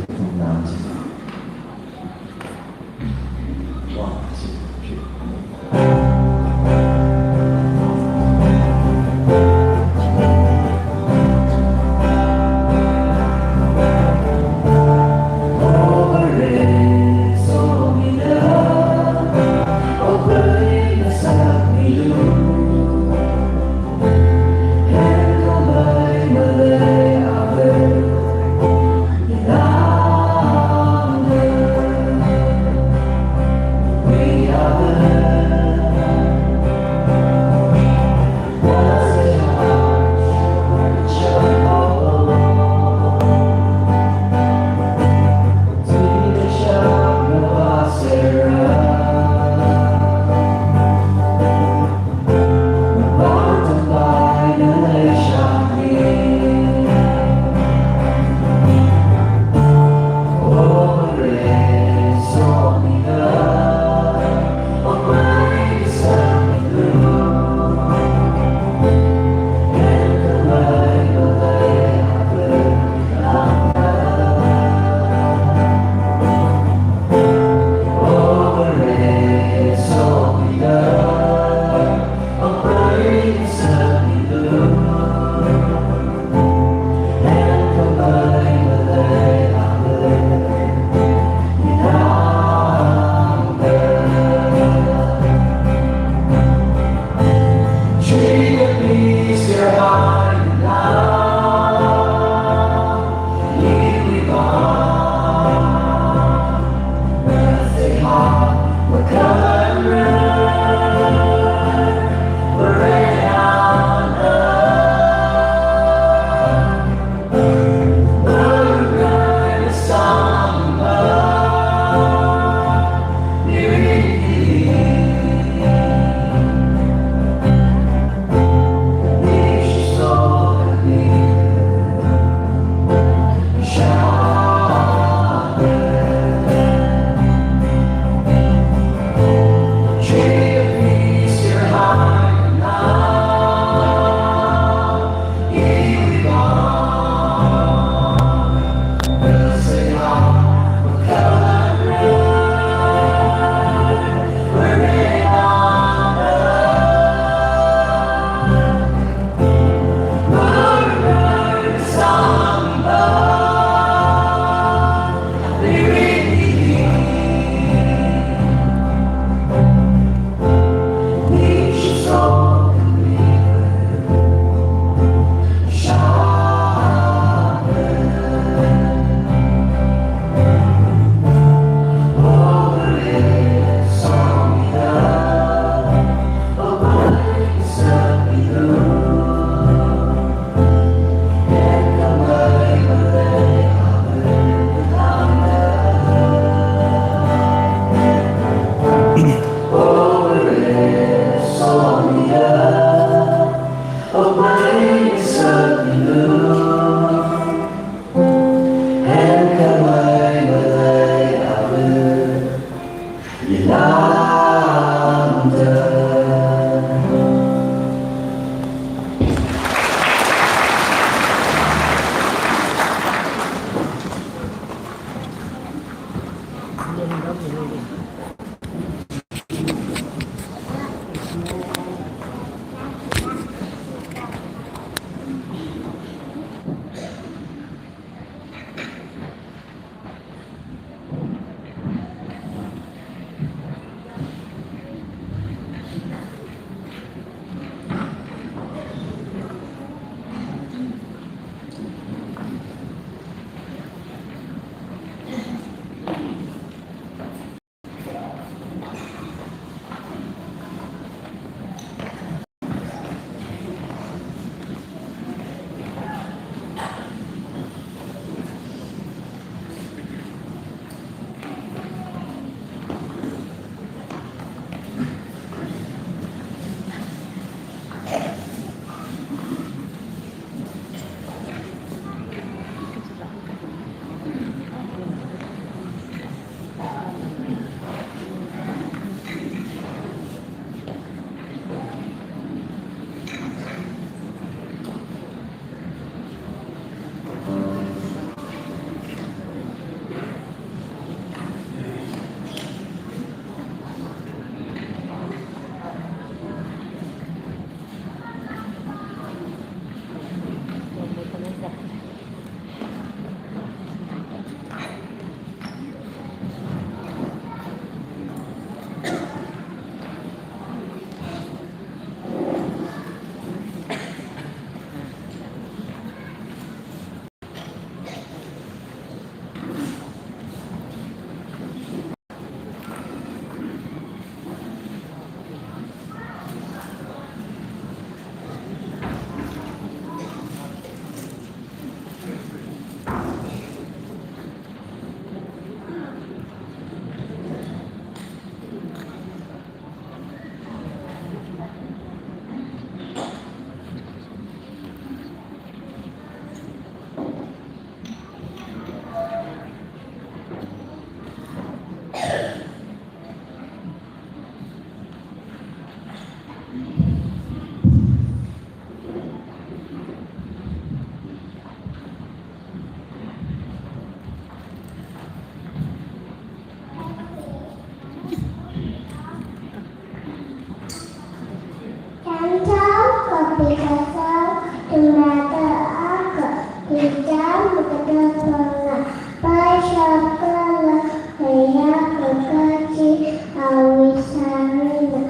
Chānjam kapi kasang, tumata aka, tijam kada panga, paishap kala, kaya kakachi, awi sarina,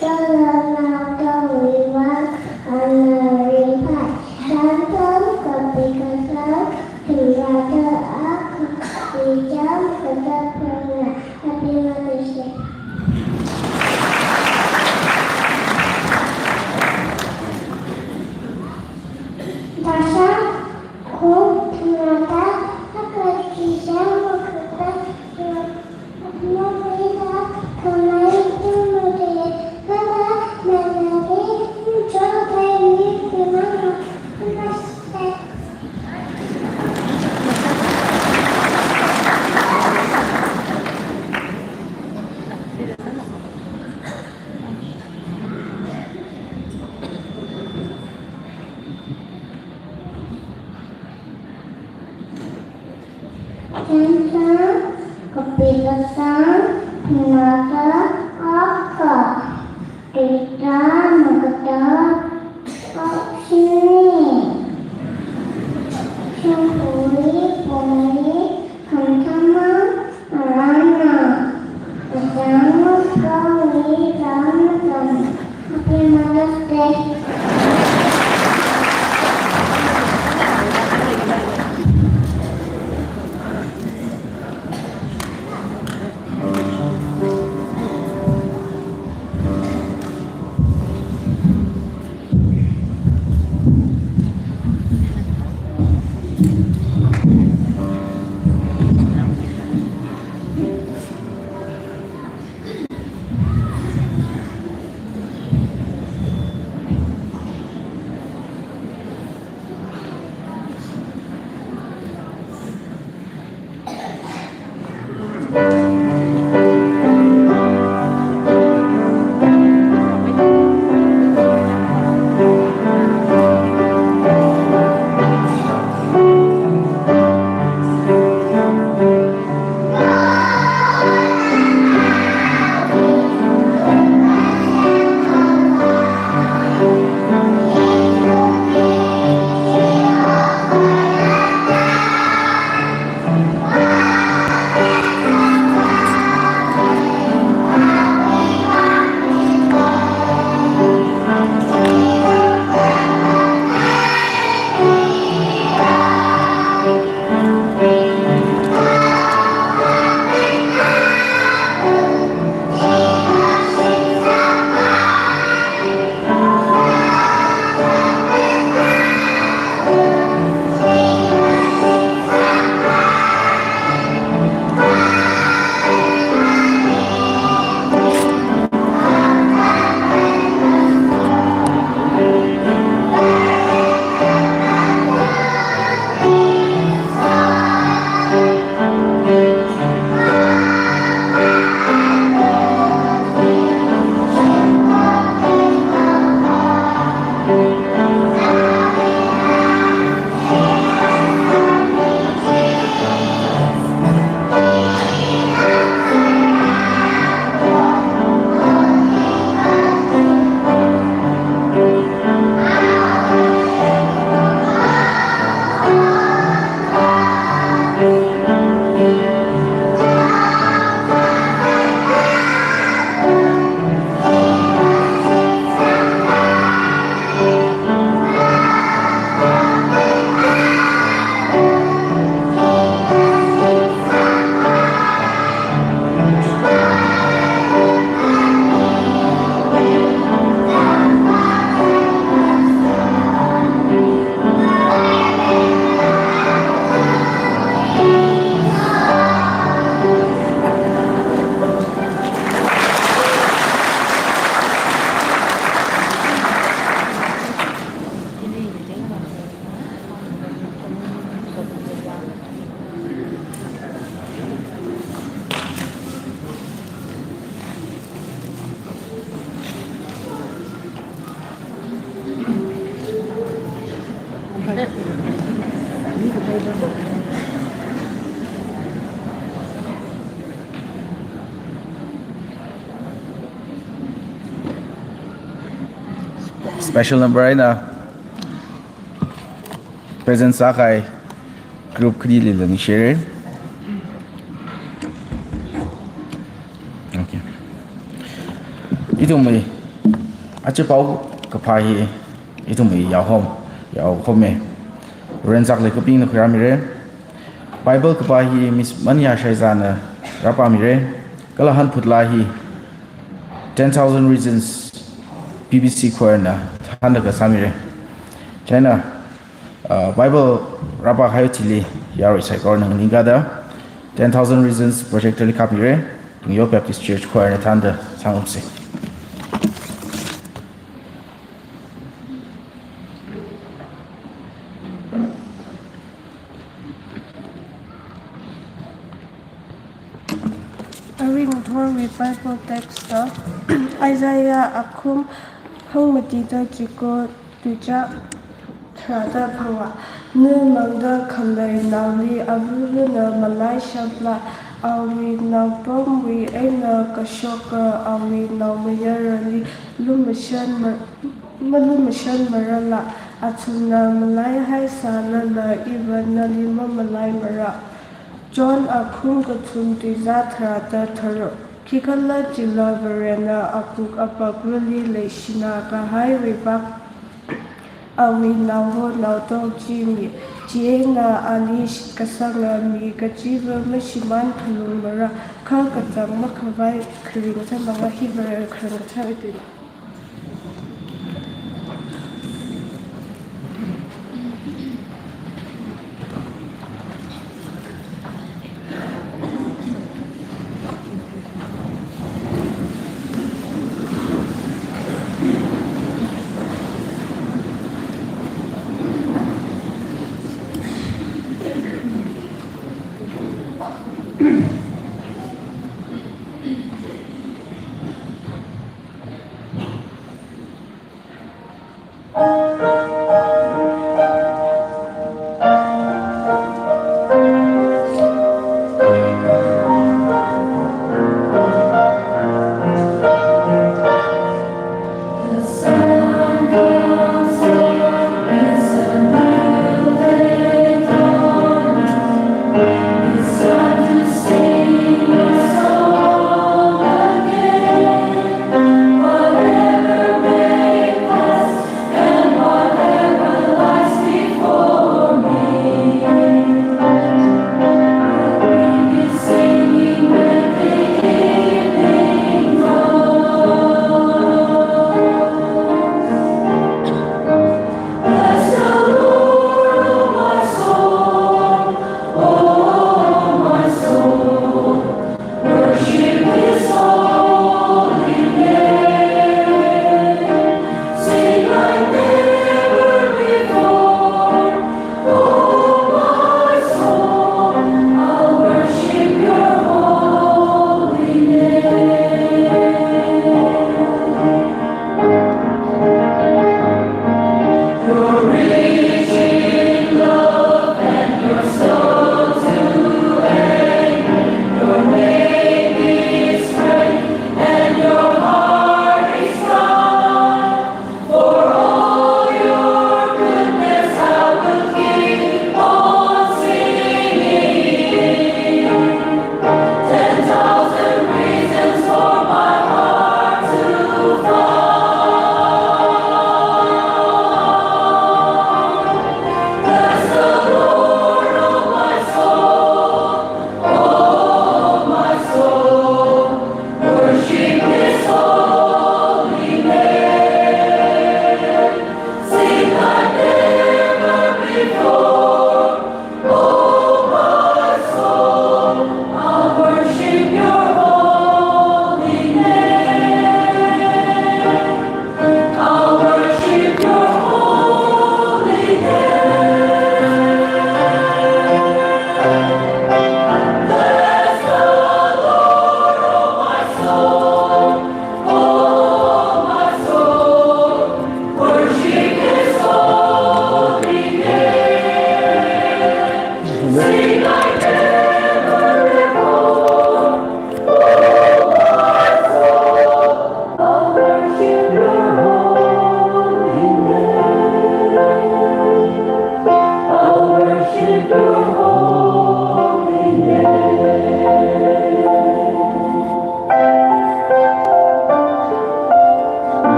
kala nata wiwan, ana ripai. Chānjam kapi kasang, tumata aka, tijam kada panga. Happy Mother's Day. Dasha, ko, tumata aka, tijam kada panga. Happy Mother's Day. Kamai tumute, kada, nana de, mucho, kai, mi, tumata. Chānjam kapi kasang, tumata aka, tijam kada, aksini, shimkhurli, pongli, khamthamang, arana, kachang, kawui, rana, kam. Happy Mother's Day. Special number eina present sākahai group khanili ningshire. Okay. Ithumwui aja paokaphā hi ithumwui yaohom, yaohome. Varena zaklui kapingna khuirāmire. Bible kapā hi Miss Manya Shaizana rāpāmire. Kala hanphut laa hi Ten Thousand Reasons B B C choir na thānlaga sāmire. Chieina, uh, Bible rāpākahai thili yarui saikorana nganingkāda Ten Thousand Reasons projector li kapmire. Tungyoung Baptist Church choir na thānda sāngarumsa. Arui ngathorwui Bible text ta Isaiah akhum hangmatida chiko tuizā tharāda phangā. Na mangda khalei naoli avalana malaishapla, awui naopamwui eina kashoka awui naomayarali lumashan ma-, malumashanmarala, athumna malaihaisālala iva nali mamalaimara. John akhum kathum tuizā tharāda tharuk. Khikhalajila Varena apuk apakrali leishina kahaiwui vang awui naoho naotong chi mi. Chieina ali shitkasanga mi kachiva mashimān phalungmara, kha kachang makhavai kharing chāmanga. Hi Vare kharing kachang ithum.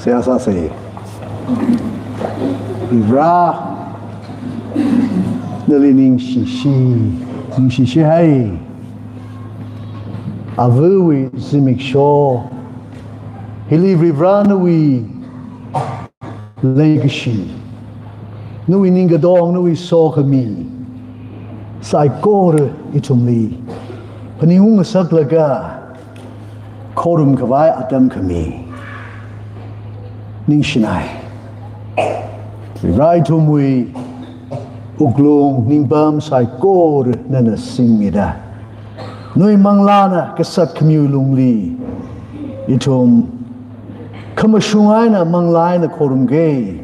Seihā sāsa. Varivara, nali ningshishi, ningshishi hai. Avawui zimiksho hili Varivara nawui leikashi, nawui ningkadong, nawui sokhami saikora ithumli phaningung ngasaklaga khorumkhavai atam khami ningshinai. Varivara, ithumwui wuklung ningpam saikora nana singmida, nawui manglāna kasat khamiwui lungli ithum khamashung eina manglā eina khorumga.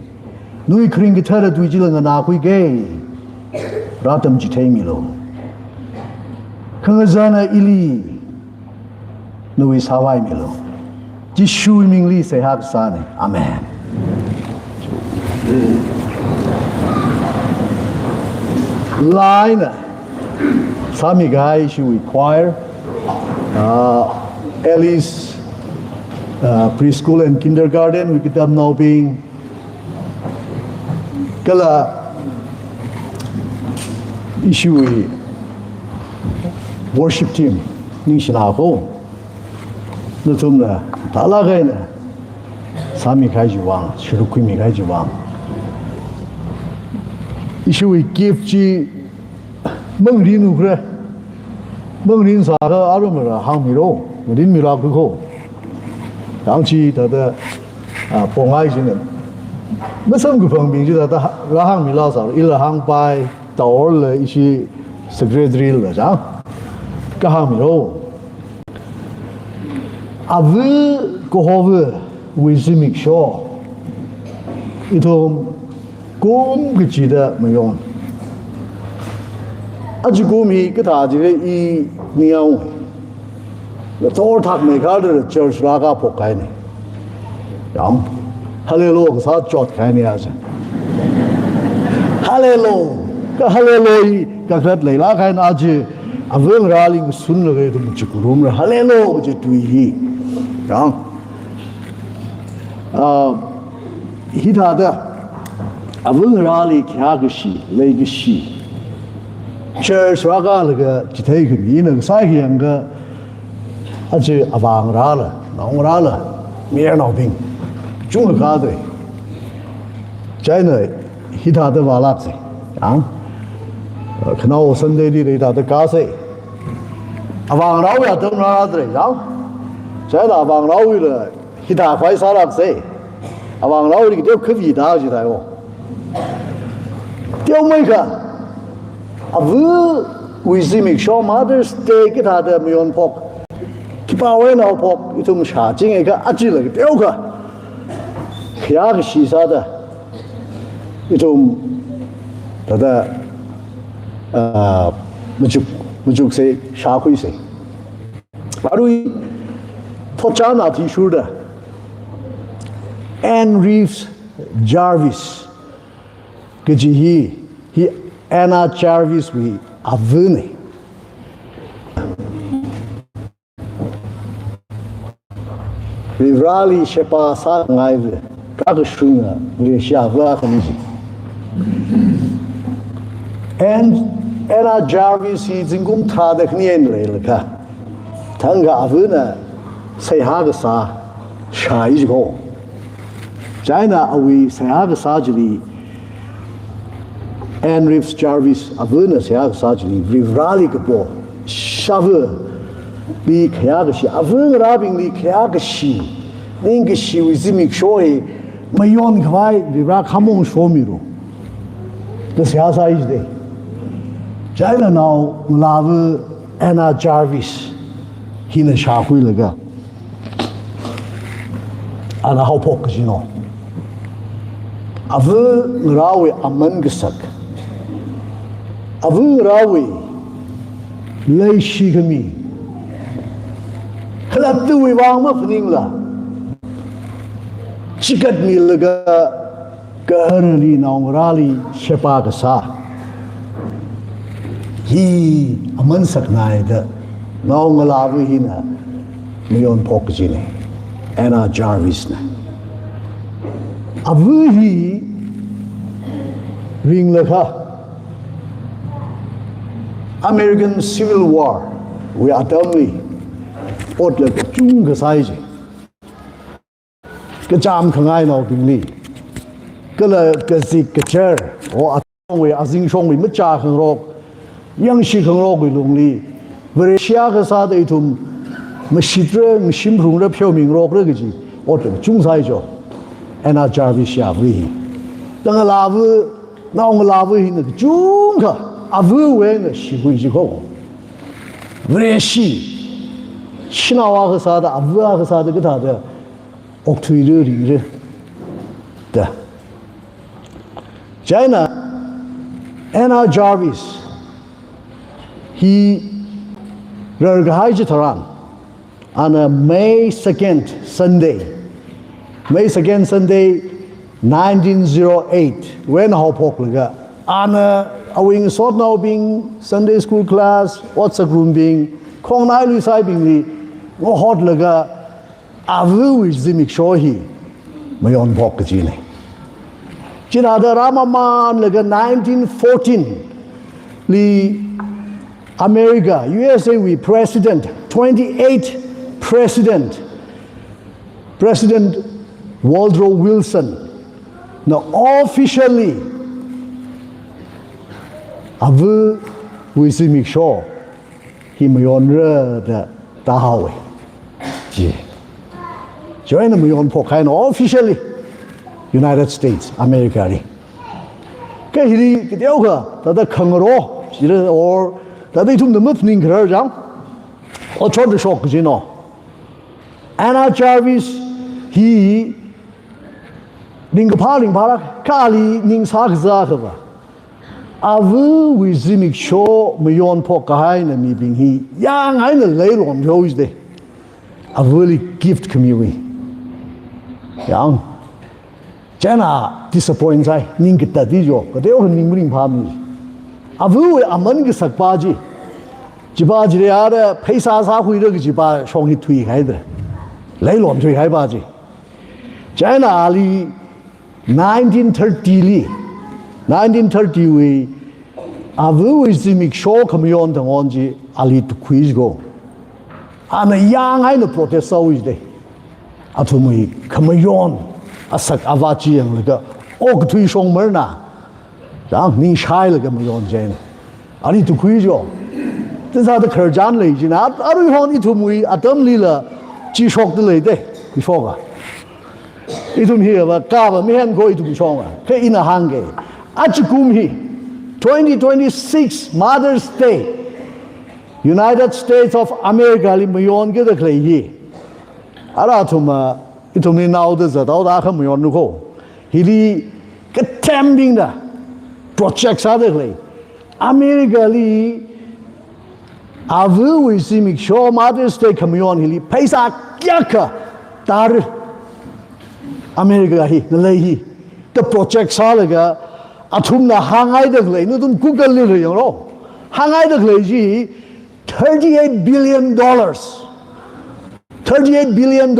Nawui kharing kathara tui chila nganākhuiga. Rātamchitheimilu. Khangazana ili nawui sāvaimilu. Jishuwui mingli seihā kasāna. Amen. Laa eina sāmikahai ishiwui choir, uh, Alice, uh, Preschool and Kindergarten wui katamnaobing, kala ishiwui worship team, ningshina ko. Nathumna thālāk eina sāmikahai chiwui vang, sharuk khuimikahai chiwui vang. Ishiwui gift chi mangarin ukra. Mangarin sāda arumara hāngmiro, ngarinmira khuiko. Yang chi thāda, ah, pongai china masamkaphangbing chi thāda rāhāngmila sā, ila hāngpai, taorla ishi secretary la chang kahāngmiro. Ava kahowawui zimiksho ithum kum kachida mayon. Aja kum hi kathā jila i niyao. Ngathor thakmeikharda church rākaphok kahaina. Yang, hallelujah kasā chot kahaina aja. Hallelujah. Kha hallelujah hi kakhalat leilāk kahaina aja. Avangarāli ngasunlaga ithum machukrumra hallelujah kaji tui hi. Yang, ah, hithāda avangarāli khayākashi, leikashi, church rākalaga chitheikhami ina kasā khayāngkha, aja avāngarāla, naongarāla, mayarnaobing chungkha kathei. Chieina hithāda vālāksa. Yang, khanao Sunday li hithāda kāsa. Avāngarāwui atam rāra thei. Yang, chieina avāngarāwuila hithā khavai sālāksa. Avāngarāwuili kateo khavi da jithai o. Teomeikha, avawui zimiksho Mother's Day kathāda mayonphok, khipāwui eina haophok, ithum shāchingakha, ajala kateokha khayākashi sāda ithum thāda, ah, machuk, machuksa, shākhuisa. Arui thotchan athishurda Ann Reeves Jarvis kaji hi, hi Anna Jarvis wui avana. Varivarali sheba sāngaiva, kakashunga, Malaysia va khani ji. Ann, Anna Jarvis hi zingkum tharāda khani eina leilakha, thangkha avana seihā kasā shāi jiko. Chieina awui seihā kasā chili, Ann Reeves Jarvis avana seihā kasā chili, Varivarali kapo, shavali khayākashi, avangarābingli khayākashi, ningkashiwui zimiksho hi mayonkhavai Varivara khamong shomiro da seihā sāi jida. Chieina naongalāva Anna Jarvis hina shākhuilaga ana haophok kajino. Avangarāwui aman kasak, avangarāwui leishikhami, khalattawui vang maphaningla, chikatmilaga gaharali naongarāli sheba kasā hi aman saknai da naongalāva hina mayonphok kajina, Anna Jarvis na. Ava hi ringlakha American Civil War wui atamli otla kachungkha sāi ji. Kachām khangainaobingli, kala kazik kachar, o atongwui azingshongwui machā khangarok, yangshi khangarokwui lungli, Vareshi akha sāda ithum mashitra, mashimrungra, pheomingarokra kaji otla kachung sāi jo. Anna Jarvis ya ava hi. Tangala ava, naongala ava hina kachungkha avawui eina shikhui ji kho. Vareshi, shanao akha sāda, ava akha sāda kathāda okthuira ringra da. Chieina Anna Jarvis hi rarkahai chitharan, ana May second Sunday, May second Sunday, nineteen zero eight wui eina haophoklaga, ana awui ngasotnaobing, Sunday school class, ot sākarumbing, khongnai luisaibingli ngahotlaga, avawui zimiksho hi mayonphok kajina. Chithāda rāmamanlaga nineteen fourteen li America, U S A wui President, twenty-eight President, President Woodrow Wilson na officially avawui zimiksho hi mayonra da tāhaowa ji. Chieina mayonphok kahaina officially United States, America li. Kha hili kateokha, thāda khangaro, chila or, thāda ithumna maphaning kharar chang, otshot da shok kajina. Anna Jarvis hi ringkaphā ringphālāk, kha ali ning sākazā akhava, avawui zimiksho mayonphok kahaina mibing hi yāng eina leilon pheowa jide. Avali gift khamiwui. Yāng. Chieina disappoint sāi, ning katat di jo, kateokha ning maringphāmana. Avawui aman kasakpa chi, chipa chili ara pheisā sākhuira kajipa shong hi thuihaida, leilon thuihaipa chi. Chieina ali nineteen thirty li, nineteen thirty wui avawui zimiksho khamayon tangkhan chi ali tukhui jiko. Ana yāng eina protest sāhaowa jide. Athumwui khamayon asak avā chi yanglaga, okathui shong marna, chang, ning shailaga mayon chieina ali tukhui jo. Tazāda khararchan lei jina, aruihon ithumwui atamlila chi shokda leide, chi shoka. Ithum hiva kava mahen kho ithum shonga. Kha ina hāngga, ajakum hi, twenty twenty-six Mother's Day, United States of America li mayonkida khalei hi, ara athum, ah, ithumli naoda zathaoda kha mayonlu kho. Hili kathembingna project sāda khalei, America li avawui zimiksho Mother's Day khamayon hili pheisā kayākha tāra. America hi, ngalei hi, da project sālaga, athumna hāngngaida khalei, nathum Google li rāyanglu. Hāngngaida khalei chi thirty-eight billion dollars. Thirty-eight billion